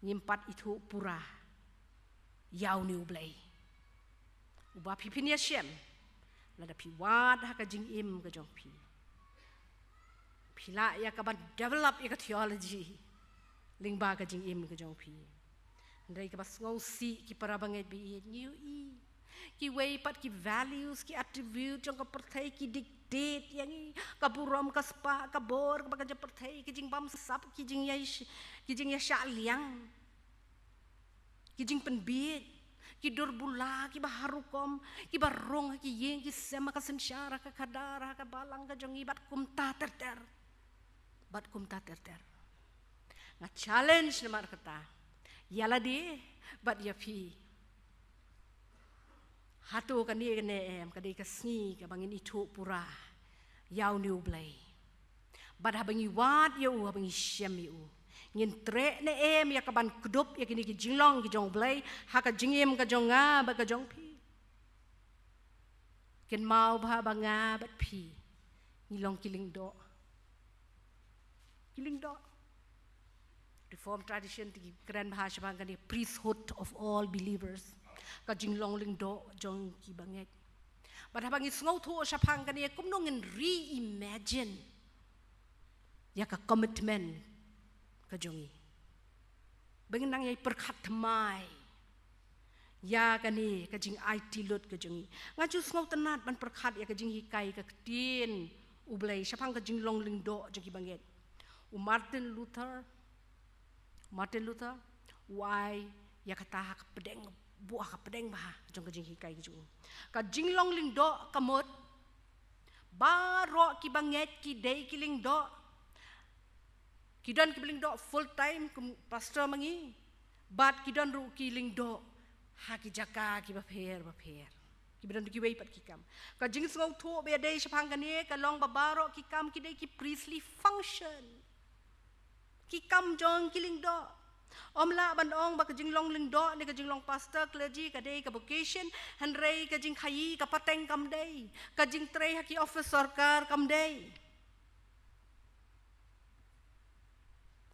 Ngim pat ithuh pura ïa une U Blei uba phi phin ïashem lada phi wad ha ka jingim ka jong phi. Phi lah ïa kaban develop ïa ka theology lyngba ka jingim ka jong phi. Hynrei kaba sngewsih, ki para bangeit ba ïeit, ngi ïohi kiwei pat ki values, ki attribute jong ka pyrthei ki dictate ïa ngi. Ka burom, ka spah, ka bor kaba ka jong pyrthei, ki jingbamsap, ki jingïa, ki jingïashah liang, ki jingpynbiej, ki dur bula kiba har rukom, kiba rung ha ki ïing ki sem, ha ka synshar, ha ka khadar, ha ka balang ka jong ngi bad kumta ter ter. Bad kumta ter ter. Nga challenge namar kata ïa lade bad ïa phi. Hato kane ne em ka dei ka sngi kaba ngin ithuh pura ïa une U Blei? Bad haba ngi wad ïa u, haba ngi shem ïa u, ngin treh ne em ïa kaban kdup ïa kine ki jinglong ki jong U Blei ha ka jingim ka jong nga bad ka jong phi? Kynmaw ba haba nga bad phi ngi long ki lyngdoh, ki lyngdoh. Reformed tradition te ki kren bha shaphang kane, priesthood of all believers, ka jinglong lyngdoh jong ki bangeit. Bad haba ngi sngewthuh shaphang kane, kumno ngin reimagine ïa ka commitment ka jong ngi? Ba ngin nang ïai pyrkhat thymmai ïa kane ka jingaiti lut ka jong ngi. Nga ju sngewtynnat ban pyrkhat ïa ka jinghikai ka ktien U Blei shaphang ka jinglong lyngdoh jong ki bangeit. U Martin Luther, Martin Luther u ai ïa kata ha ka pdeng, buh ha ka pdeng bha jong ka jinghikai ka jong u. Ka jinglong lyngdoh ka mut baroh ki bangeit ki dei ki lyngdoh. Ki don kiba lyngdoh full time kum pastor ma ngi, bad ki don ruh ki lyngdoh ha ki jaka kiba pher bapher, kiba don kiwei pat ki kam. Ka jingsngewthuh ba ïadei shaphang kane ka long ba baroh ki kam ki dei ki priestly function, ki kam jong ki lyngdoh. Ym lah ban ong ba ka jinglong lyngdoh ne ka jinglong pastor, clergy ka dei ka vocation, hynrei ka jingkhaïi ka pateng kam dei, ka jingtrei ha ki office sorkar kam dei.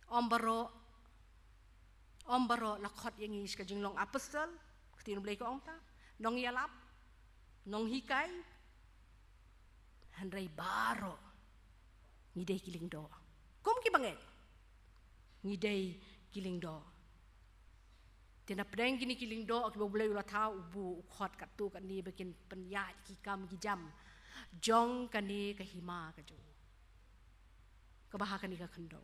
Ym baroh, ym baroh la khot ïa ngi sha ka jinglong apostol, ka ktien U Blei ka ong ta, nongïalap, nonghikai. Hynrei baroh ngi dei ki lyngdoh. Kum ki bangeit ngi dei ki lyngdoh. Te na pdeng kine ki lyngdoh kiba U Blei u la thaw, u buh, u khot katto katne ba kin pynïaid ki kam ki jam jong kane ka hima ka jong u, kaba ha kane ka khyndew.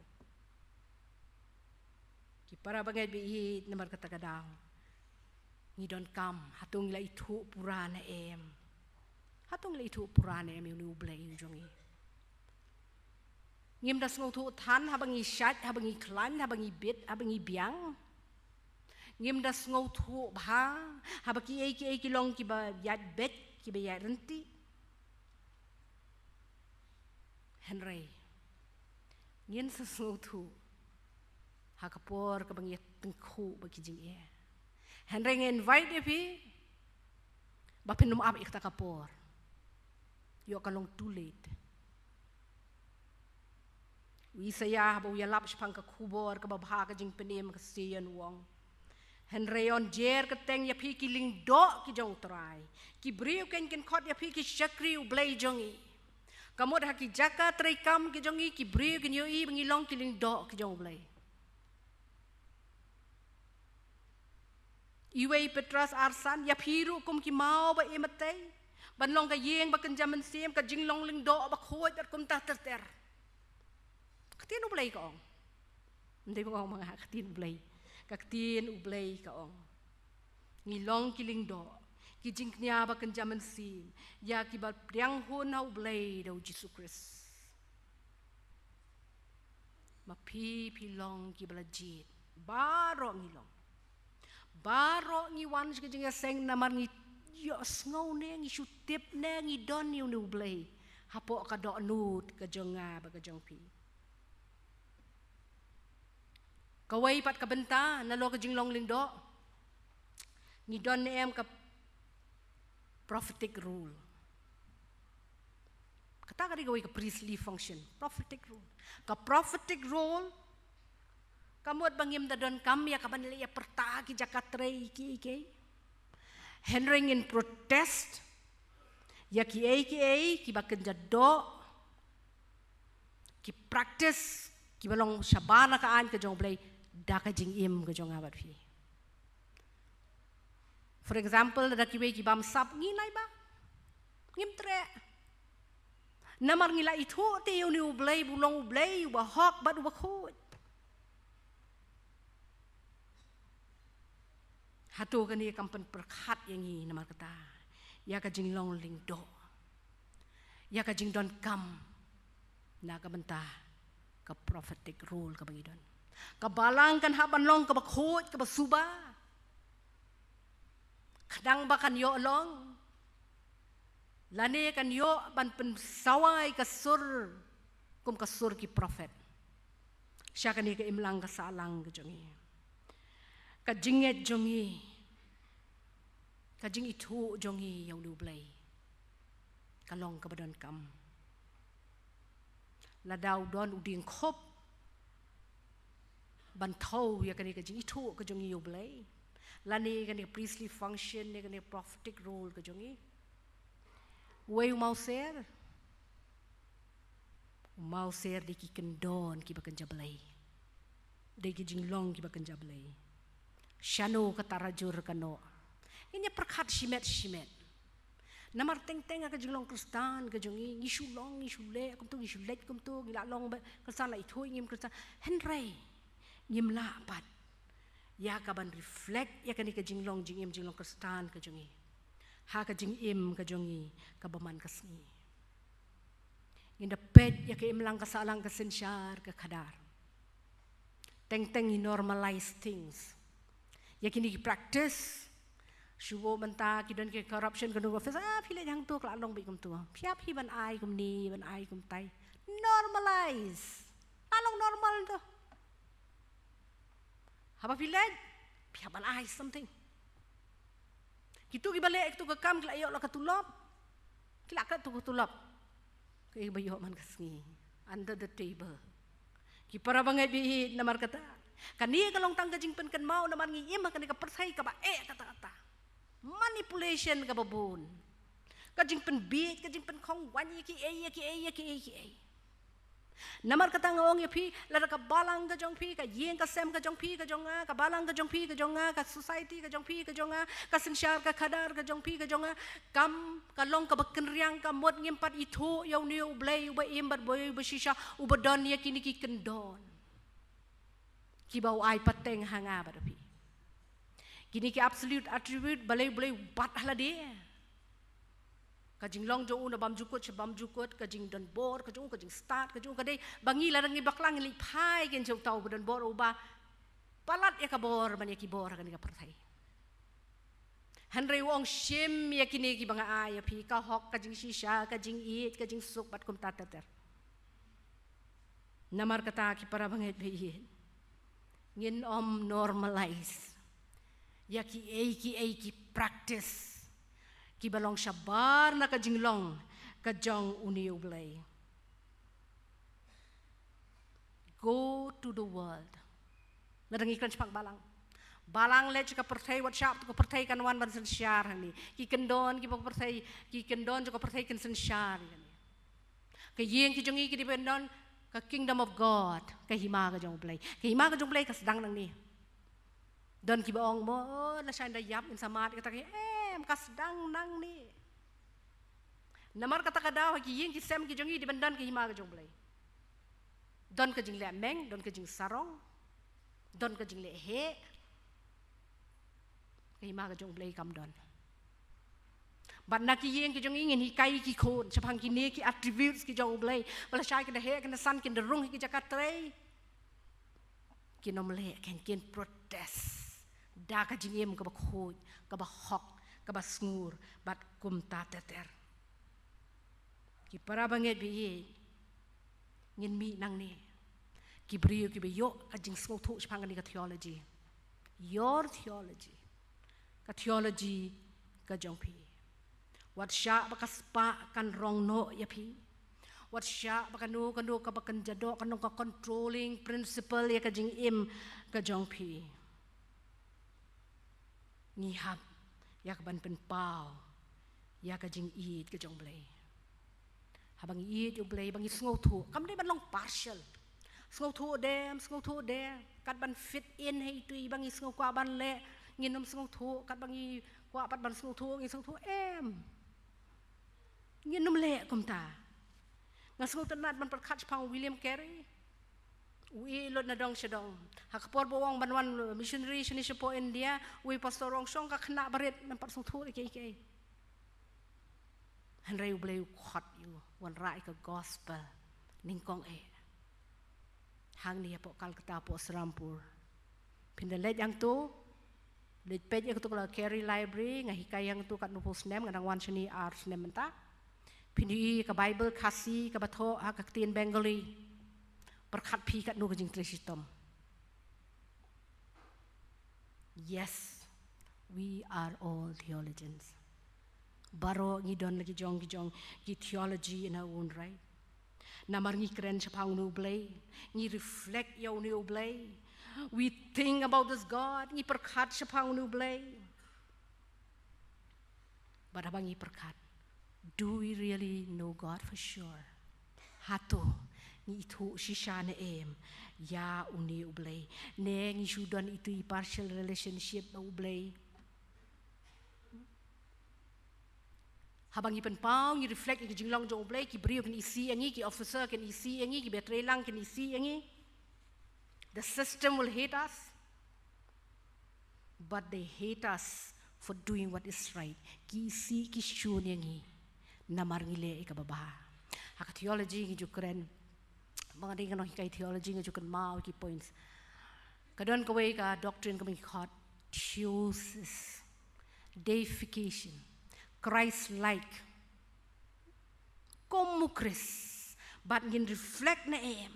Ki para bangeit ba ïeit, namar kata ka daw ngi donkam, hato ngi la ithuh pura ne em? Hato ngi la ithuh pura ne em ïa une U Blei u jong ngi? Ngim da sngewthuh than haba ngi shait, haba ngi khlaiñ, haba ngi bit, haba ngi biang. Ngim da sngewthuh bha haba kiei kiei ki long kiba ïaid beit, kiba ïaid ryntih. Hynrei ngin sa sngewthuh ha ka por kaba ngi ïa tyngkhuh bad ki jingeh. Hynrei nga invite ïa phi ba phin ym ap ïa kata ka por. Ïoh ka long too late. U Isaïah haba u ïalap shaphang ka khubor kaba bha ka jingpynim ka Sion u ong, hynrei yn jer kyrteng ïa phi ki lyngdoh ki jong U Trai, ki briew kin, kin khot ïa phi ki shakri U Blei jong ngi. Ka mut ha ki jaka treikam ki jong ngi ki briew kin ïohi ba ngi long ki lyngdoh ki jong U Blei. Iwei Petros ar san, ïa phi ruh kum ki maw ba im matei ban long ka ïing ba kynja mynsiem, ka jinglong lyngdoh ba khuid bad kumta ter ter. Ka ktien U Blei ka ong. Ym dei ba nga ong ma nga, ka ktien U Blei. Ka ktien U Blei ka ong. Ngi long ki lyngdoh, ki jingkñia ba kynja mynsiem ïa kiba pdiang hun ha U Blei da U Jisu Khrist. Ma phi, phi long kiba la jied. Baroh ngi long. Baroh ngi wan sha ka jingïaseng namar ngi ïohsngew ne ngi shu tip ne ngi don ïa une U Blei hapoh ka dohnud ka jong nga bad ka jong phi. Kawei pat ka bynta nalor ka jinglong lyngdoh, ngi don ne em ka prophetic role. Kata ka dei kawei ka priestly function, prophetic role. Ka prophetic role Ka mut ba ngim da donkam ïa kaban leh ïa pyrta ki jaka trei ki, ki. Hynrei ngin protest ïa kiei kiei kiba kynja doh, ki practice kiba long shabar na ka aiñ ka jong U Blei da ka jingim ka jong nga bad phi. For example, da kiwei ki bamsap ngi nai ba ngim treh. Namar ngi la ithuh te ïa une U Blei ba u long U Blei uba hok bad uba khuid. Hato kane kam pynpyrkhat ïa ngi namar kata ïa ka jinglong lyngdoh, ïa ka jingdonkam na ka bynta ka prophetic role kaba ngi don. Ka balang kan hap ban long kaba khuid, kaba suba. Khnang ba kan ïoh long, lane kan ïoh ban pynsawai ka sur kum ka sur ki prophet sha kane ka imlang ka sahlang ka jong ngi. Ka jingngeit jong ngi, ka jingithuh jong ngi ïa une U Blei ka long kaba donkam. Lada u don u dieng khup ban thew ïa kane ka jingithuh ka jong ngi ïa U Blei, lane kane ka priestly function ne kane ka prophetic role ka jong ngi, uei u mawser? U mawser dei ki kyndon kiba kynja Blei. Dei ki jinglong kiba kynja Blei. Shano ka tarajur ka noh? Ngin ïa pyrkhat shimet shimet. Namar teng teng ha ka jinglong Khristan ka jong ngi, ngi shu long, ngi shu leh kumto, ngi shu leit kumto, ngi la long ba Khristan, la ithuh ngim Khristan. Hynrei ngim lah pat ïa kaban reflect ïa kane ka jinglong jingim, jinglong Khristan ka jong ngi ha ka jingim ka jong ngi kaba man ka sngi. Ngin da peit ïa ka imlang ka sahlang, ka synshar ka khadar. Teng teng ngi normalize things. Ïa kine ki practice. Shu bun mynta ki don ki corruption, ka don ka office, ah, phi leit hangto ka la long beit kumto. Phi hap hi ban ai kumne, ban ai kumtai. Normalize. La long normal to. Haba phi leit, phi hap ban ai something. Kito kiba leh kito ka kam ki la ïoh la ka tulop. Ki la klet to ka tulop. Kaei ba ïoh man ka sngi? Under the table. Ki para bangeit ba ïeit, namar kata kane ka long tang ka jingpynkynmaw, namar ngi im ha kane ka pyrthei kaba eh katta katta. Manipulation kaba bun. Ka jingpynbieit, ka jingpynkhongwaiñ ïa kiei, ïa kiei, ïa kiei, ïa kiei. Namar kata nga ong ïa phi, lada ka balang ka jong phi, ka ïing ka sem ka jong phi ka jong nga, ka balang ka jong phi ka jong nga, ka society ka jong phi ka jong nga, ka synshar ka khadar ka jong phi ka jong nga, kam ka long kaba kynriang, ka mut ngim pat ithuh ïa une U Blei uba im bad uba shisha, uba don ïa kine ki kyndon kiba u ai pateng ha nga bad phi. Kine ki absolute attribute, balei, balei u bat ha lade. Ka jinglong jong u na bymjukut sha bymjukut, ka jingdon bor ka jong u, ka jingstad ka jong u, ka dei ba ngi lada ngi bakla ngi leit phai kein sha uta uba don bor, uba palat ïa ka bor ban ïa ki bor ha kane ka pyrthei. Hynrei u ong shim ïa kine kiba nga ai ïa phi, ka hok, ka jingshisha, ka jingïeit, ka jingsuk bad kumta ter ter. Namar kata ki para bangeit ba ïeit, ngin ym normalize ïa kiei kiei ki practice kiba long shabar na ka jinglong ka jong une U Blei. Go to the world. Lada ngi kren shaphang balang, balang leit sha ka pyrthei, wat shah to ka pyrthei kan wan ban synshar hangne. Ki kyndon kiba ka pyrthei, ki kyndon jong ka pyrthei kin synshar hangne. Ka ïing ki jong ngi ki dei ban don ka kingdom of God, ka hima ka jong U Blei. Ka hima ka jong U Blei ka sdang nangne. Don kiba ong mo, lashai nda ïap ngin sa mad, kata ka, em, ka sdang nangne. Namar kata ka daw ha ki ïing ki sem ki jong ngi dei ban don ka hima ka jong U Blei. Don ka jingleh meng, don ka jingsarong, don ka jingleh heh. Ka hima ka jong U Blei kam don. Bad na ki ïing ki jong ngi ngin hikai ki khun shaphang kine ki attributes ki jong U Blei. Ba lashai kin da heh, kin da san, kin da rung ha ki jaka trei, kin ym leh, kin, kin protest da ka jingim kaba khuid, kaba hok, kaba sngur bad kumta ter ter. Ki para bangeit ba ïeit, ngin mih nangne ki briew kiba ïoh ka jingsngewthuh shaphang kane ka theology. Your theology. Ka theology ka jong phi. Wat shah ba ka spah kan rong noh ïa phi. Wat shah ba kano kano kaba kan jadoh, kano ka controlling principle ïa ka jingim ka jong phi. Ngi hap ïa ka ban pynpaw ïa ka jingïeit ka jong U Blei. Haba ngi ïeit U Blei, ba ngi sngewthuh, kam dei ban long partial. Sngewthuh de em, sngewthuh de, kat ban fit in ha itu i ba ngi sngew kwah ban leh, ngin ym sngewthuh, kat ba ngi kwah pat ban sngewthuh, ngin sngewthuh em. Ngin ym leh kumta. Nga sngewtynnat ban pyrkhat shaphang William Carey. U ïeh lut na dong sha dong. Ha ka por ba u ong ban wan missionary shane shapoh India, u ïeh pastor u ong shong ka khynnah barit, mem pat sngewthuh ïa kiei kiei. Hynrei U Blei u khot ïa u, wanrah ïa ka gospel nyngkong eh. Hangne hapoh Calcutta, hapoh Serampore. Phin da leit hangto, leit peit ïa kato ka Carey Library, nga hikai hangto katno phew snem, nga dang wan shane ar snem mynta. Phin ïohi ka Bible Khasi kaba thoh ha ka ktien Bengali. Pyrkhat phi katno ka jingtrei shitom. Yes, we are all theologians. Baroh ngi don la ki jong ki jong ki theology in our own right. Namar ngi kren shaphang une U Blei, ngi reflect ïa une U Blei. We think about this God, ngi pyrkhat shaphang une U Blei. Bad haba ngi pyrkhat, do we really know God for sure? Hato ngi ithuh shisha ne em ïa une U Blei? Ne ngi shu don itu i partial relationship bad U Blei? Haba ngi pynpaw, ngi reflect ïa ki jinglong jong U Blei, ki briew kin isih ïa ngi, ki officer kin isih ïa ngi, ki batreilang kin isih ïa ngi. The system will hate us, but they hate us for doing what is right. Ki isih ki shun ïa ngi namar ngi leh ïa kaba bha. Ha ka theology ngi ju kren, ba nga dei nga nonghikai theology, nga ju kynmaw ki points. Ka don kawei ka doctrine kaba ngi khot theosis, deification, Christ-like. Kum u Khrist, bad ngin reflect ne em?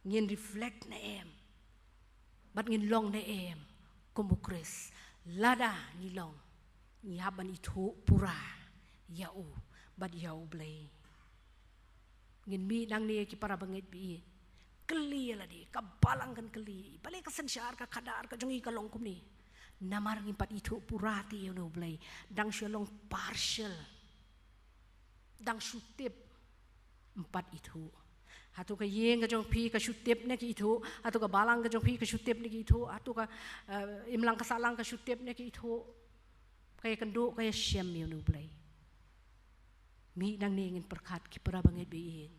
Ngin reflect ne em? Bad ngin long ne em kum u Khrist? Lada ngi long, ngi hap ban ithuh pura ïa u bad ïa U Blei. Ngin mih nangne ki para bangeit baieit. Kylli ïa lade, ka balang kan kylli. Balei ka synshar ka khadar ka jong ngi ka long kumne? Namar ngim pat ithuh pura te ïa une U Blei. Dang shu long partial. Dang shu tip. Ym pat ithuh. Hato ka ïing ka jong phi ka shu tip ne ka ithuh? Hato ka balang ka jong phi ka shu tip ne ka ithuh? Hato ka, eh, imlang ka sahlang ka shu tip ne ka ithuh? Ka ïakynduh, ka ïashem ïa une U Blei. Mih nangne ngin pyrkhat ki para bangeit baieit.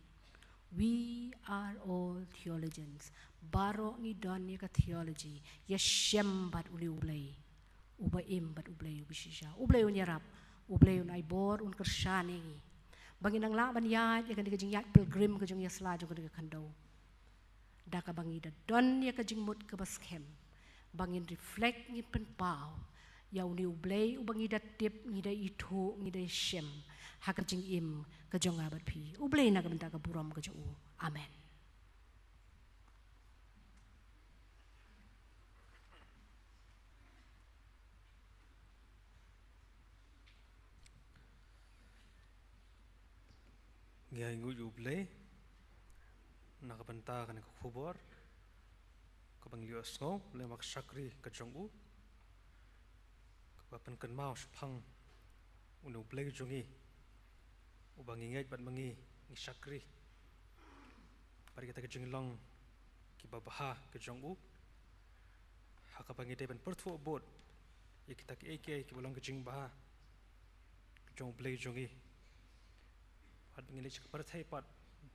We are all theologians. Baroh ngi don ïa ka theology. Ïashem bad une U Blei uba im bad U Blei uba shisha. U Blei un ïarap, U Blei un ai bor, un kyrshan ïa ngi. Ba ngin nang lah ban ïaid ïa kane ka jingïaid pilgrim ka jong ïa sla jong kane ka khyndew. Da kaba ngi da don ïa ka jingmut kaba skhem, ba ngin reflect, ngin pynpaw ïa une U Blei uba ngi da tip, ngi da ithuh, ngi da shem ha ka jingim ka jong nga bad phi. U Blei na ka bynta ka burom ka jong u. Amen. Ngi ai nguh ïa U Blei na ka bynta kane ka khubor kaba ngi la ïohsngew lem bad ka shakri ka jong u, kaba pynkynmaw shaphang une U Blei jong ngi uba ngi ngeit bad ma ngi ngi shakri. Bad kita ki jinglong kiba bha ki jong u, ha kaba ngi dei ban pyrthuh bud ïa kita kiei kiei kiba long ki jingbha ki jong U Blei jong ngi. Bad ba ngin leit sha ka pyrthei pat,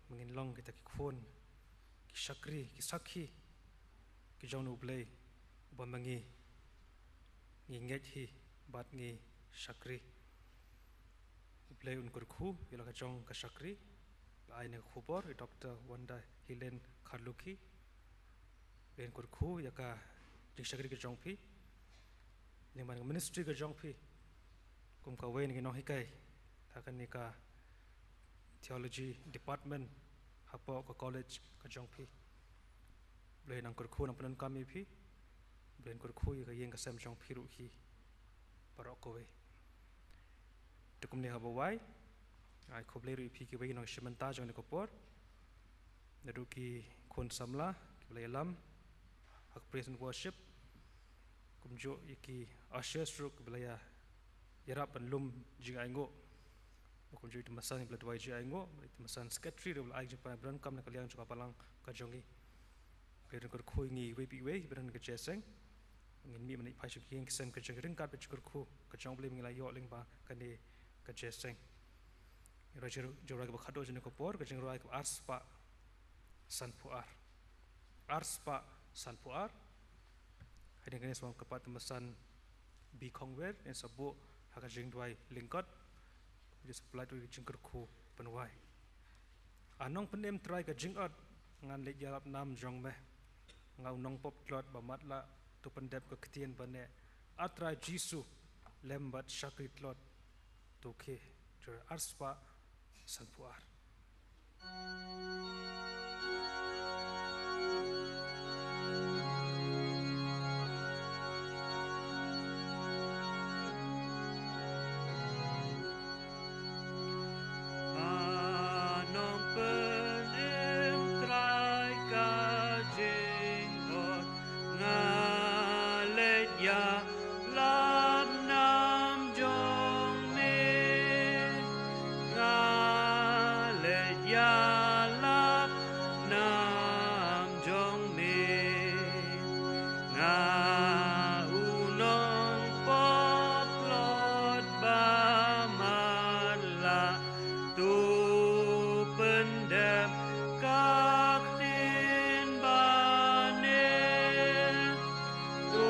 ba ngin long kita ki khun, ki shakri, ki sakhi ki jong une U Blei uba ma ngi ngi ngeit hi bad ngi shakri. U Blei un kyrkhu ïa la ka jong ka shakri ba ai na ka khubor, i Doctor Wanda Helen Kharlukhi. U Blei un kyrkhu ïa ka jingshakri ka jong phi, lyngba ka ministry ka jong phi kum kawei na ki nonghikai ha kane ka theology department hapoh ka college ka jong phi. U Blei un nang kyrkhu, nang pyndonkam ïa phi. U Blei un kyrkhu ïa ka ïing ka sem jong phi ruh hi baroh kawei. Te kumne haba wai, Ai khublei ruh ïa phi kiwei ki nongshim bynta jong kane ka por. Naduh ki khun samla kiba la ïalam ha ka praise and worship, kumjuh ïa ki ushers ruh kiba la ïa, ïarap ban lum jingainguh. Kumjuh ïa i Tymmasan iba la duwai jingainguh, i Tymmasan secretary ruh ba la ai jingpynbna ban kam na ka liang jong ka balang ka jong ngi. Ngi don kyrkhu ïa ngi iwei pa iwei ba don ha ka jingïaseng. Ngin mih mynta phai sha ka ïing ka sem ka jingryngkat bad jingkyrkhu ka jong U Blei ba ngi la ïoh lyngba kane ka jingïaseng. Ngi rwai jingrwai kaba khatduh jong kane ka por, ka jingrwai kaba arspah sanphew ar. Arspah sanphew ar. Hadien kane sa wan kyrpad Tymmasan B. Khongwer, in sa buh ha ka jingduwai lyngkot. Kumjuh sa pynlait ruh ïa ka jingkyrkhu pynwai. A Nongpynim Trai ka jingot, ngan leit ïalap nam jong me. Nga u nongpop tlot ba matlah, to pyndep ka ktien ba neh. A Trai Jisu, lem bad shakri tlot, to khie. Jingduwai arspah sanphew ar. A Nongpynim Trai ka jingot, nga leit ïalap nam jong me. Nga leit ïalap nam jong me. Nga u nongpop tlot ba matlah, to pyndep ka ktien ba neh. To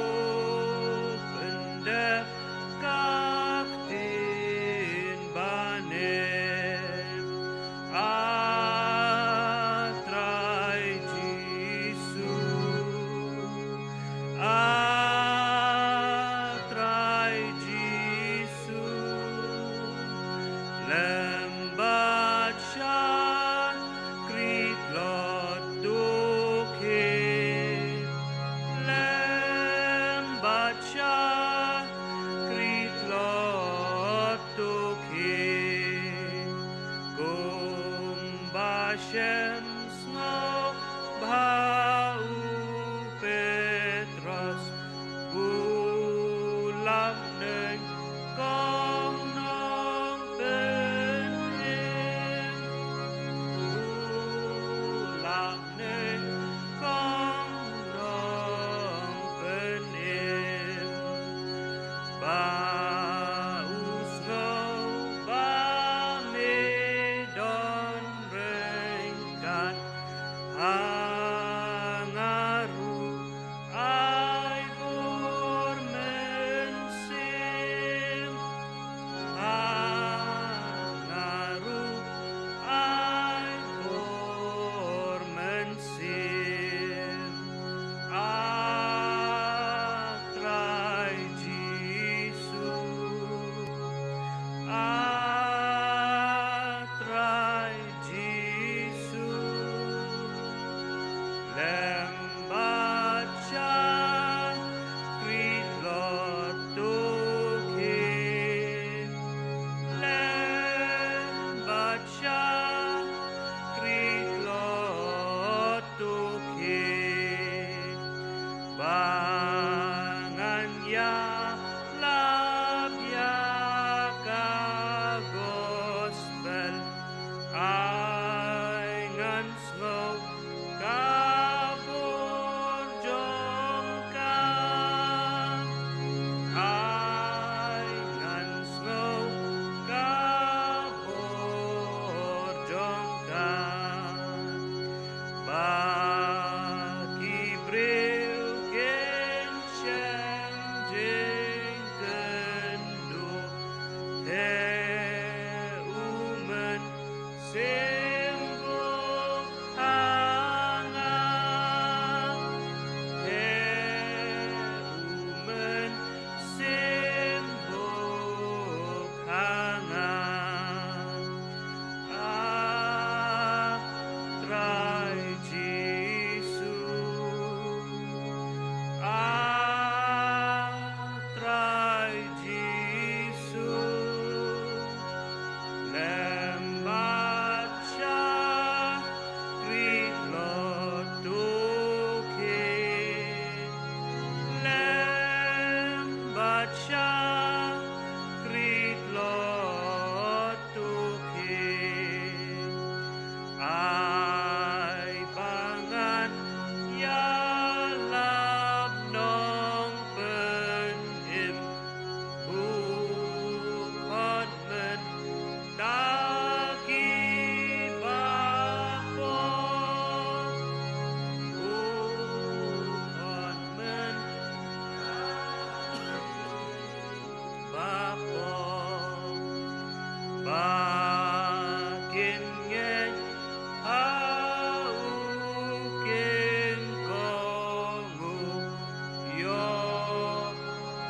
Ïoh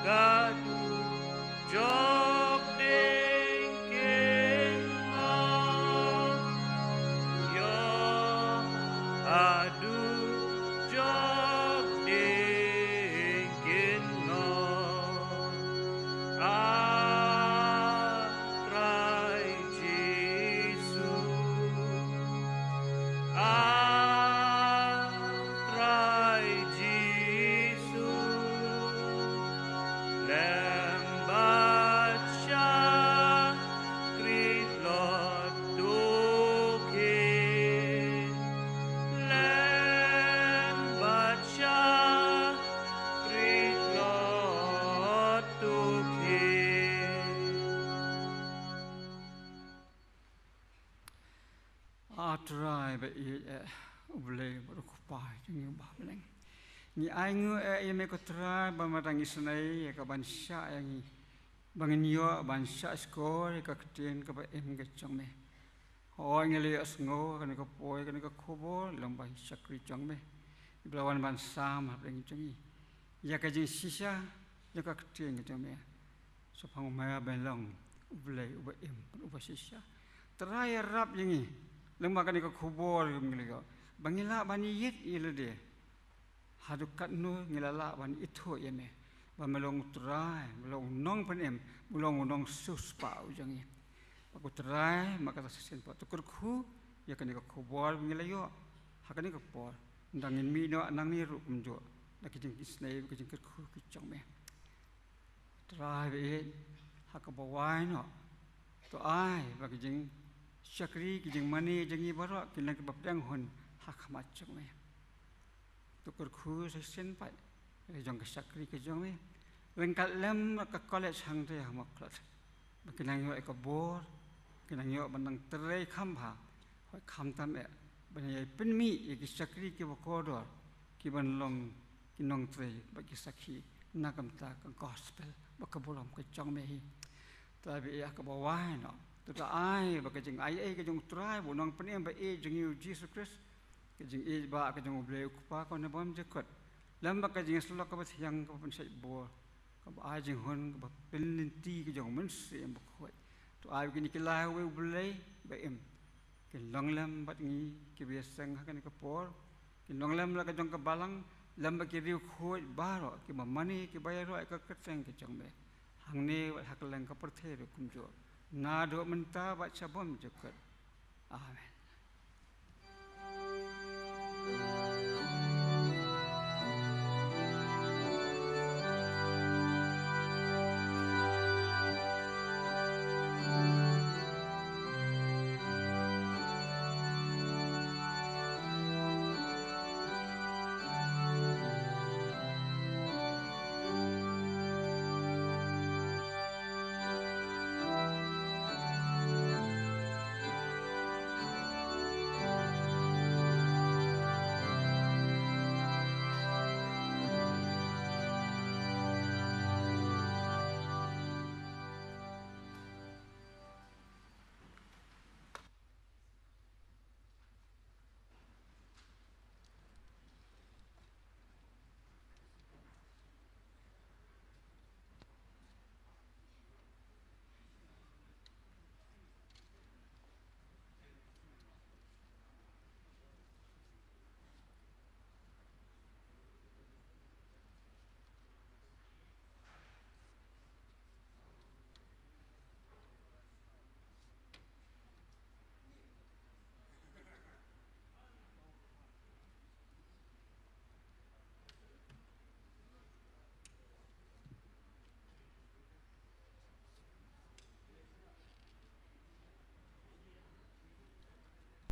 ka dujok ding kin ngop, ïoh ka dujok ding kin ngop. A Trai Jisu, A Trai Jisu, lem bad shakri tlot to khie, lem bad shakri tlot to khie. A Trai ba ïeit eh, U Blei bad U Kpa jong ngi uba ha bneng. Ngi ai nguh eh ïa me ko Trai ba ma dang isynei ïa ka ban shah ïa ngi, ba ngin ïoh ban shah shkor ïa ka ktien kaba im ka jong me. Hooid, ngi la ïohsngew kane ka poi, kane ka khubor lyngba ki shakri jong me kiba la wan ban sam hapdeng jong ngi ïa ka jingshisha, ïa ka ktien ka jong me. Shaphang u me ban long U Blei uba im, uba shisha. Trai, ïarap ïa ngi lyngba kane ka khubor kaba ngi la ïoh, ba ngin lah ban ïit ïa lade. Haduh katno ngi la lah ban ithuh ïa me ba me long U Trai, me long U Nongpynim, me long U Nongsiewspah u jong ngi. Ba ko Trai, ma kata shisien pat to kyrkhu ïa kane ka khubor ba ngi la ïoh ha kane ka por. Ynda ngin mih noh nangne ruh kumjuh, da ki jingisynei, ki jingkyrkhu ki jong me. Trai ba ïeit, ha kaba wai noh, to ai ba ki jingshakri, ki jingmane jong ngi baroh kin long kiba pdiang hun ha khmat jong me. To kyrkhu sa shisien pat ïa la ki jong ka shakri ka jong me, ryngkat lem ka college hangtei ha Mawkyrwat, ba kin nang ïoh ïa ka bor, kin nang ïoh ban nang trei kham bha. Hooid, khamtam eh ban ïa pynmih ïa ki shakri kiba kordor, ki ban long ki nongtrei bad ki sakhi na ka bynta ka gospel bad ka burom ka jong me hi. Trai ba ïeit, ha kaba wai noh, to da ai ba ka jingaiei ka jong U Trai bad U Nongpynim ba ïeit jong ngi U Jisu Khrist, ka jingïeit ba ka jong U Blei U Kpa kaba nabam jingkut, lem bad ka jingïasyllok kaba thiang kaba pynshait bor, kaba ai jinghun, kaba pynlynti ka jong U Mynsiem Bakhuid, to ai ba kine ki lai ha uwei U Blei ba im kin long lem bad ngi kiba ïaseng ha kane ka por, kin long lem la ka jong ka balang, lem bad ki riewkhuid baroh kiba mane, kiba ïaroh ïa ka kyrteng ka jong me, hangne bad ha kylleng ka pyrthei ruh kumjuh, naduh mynta bad sha bymjukut. Amen.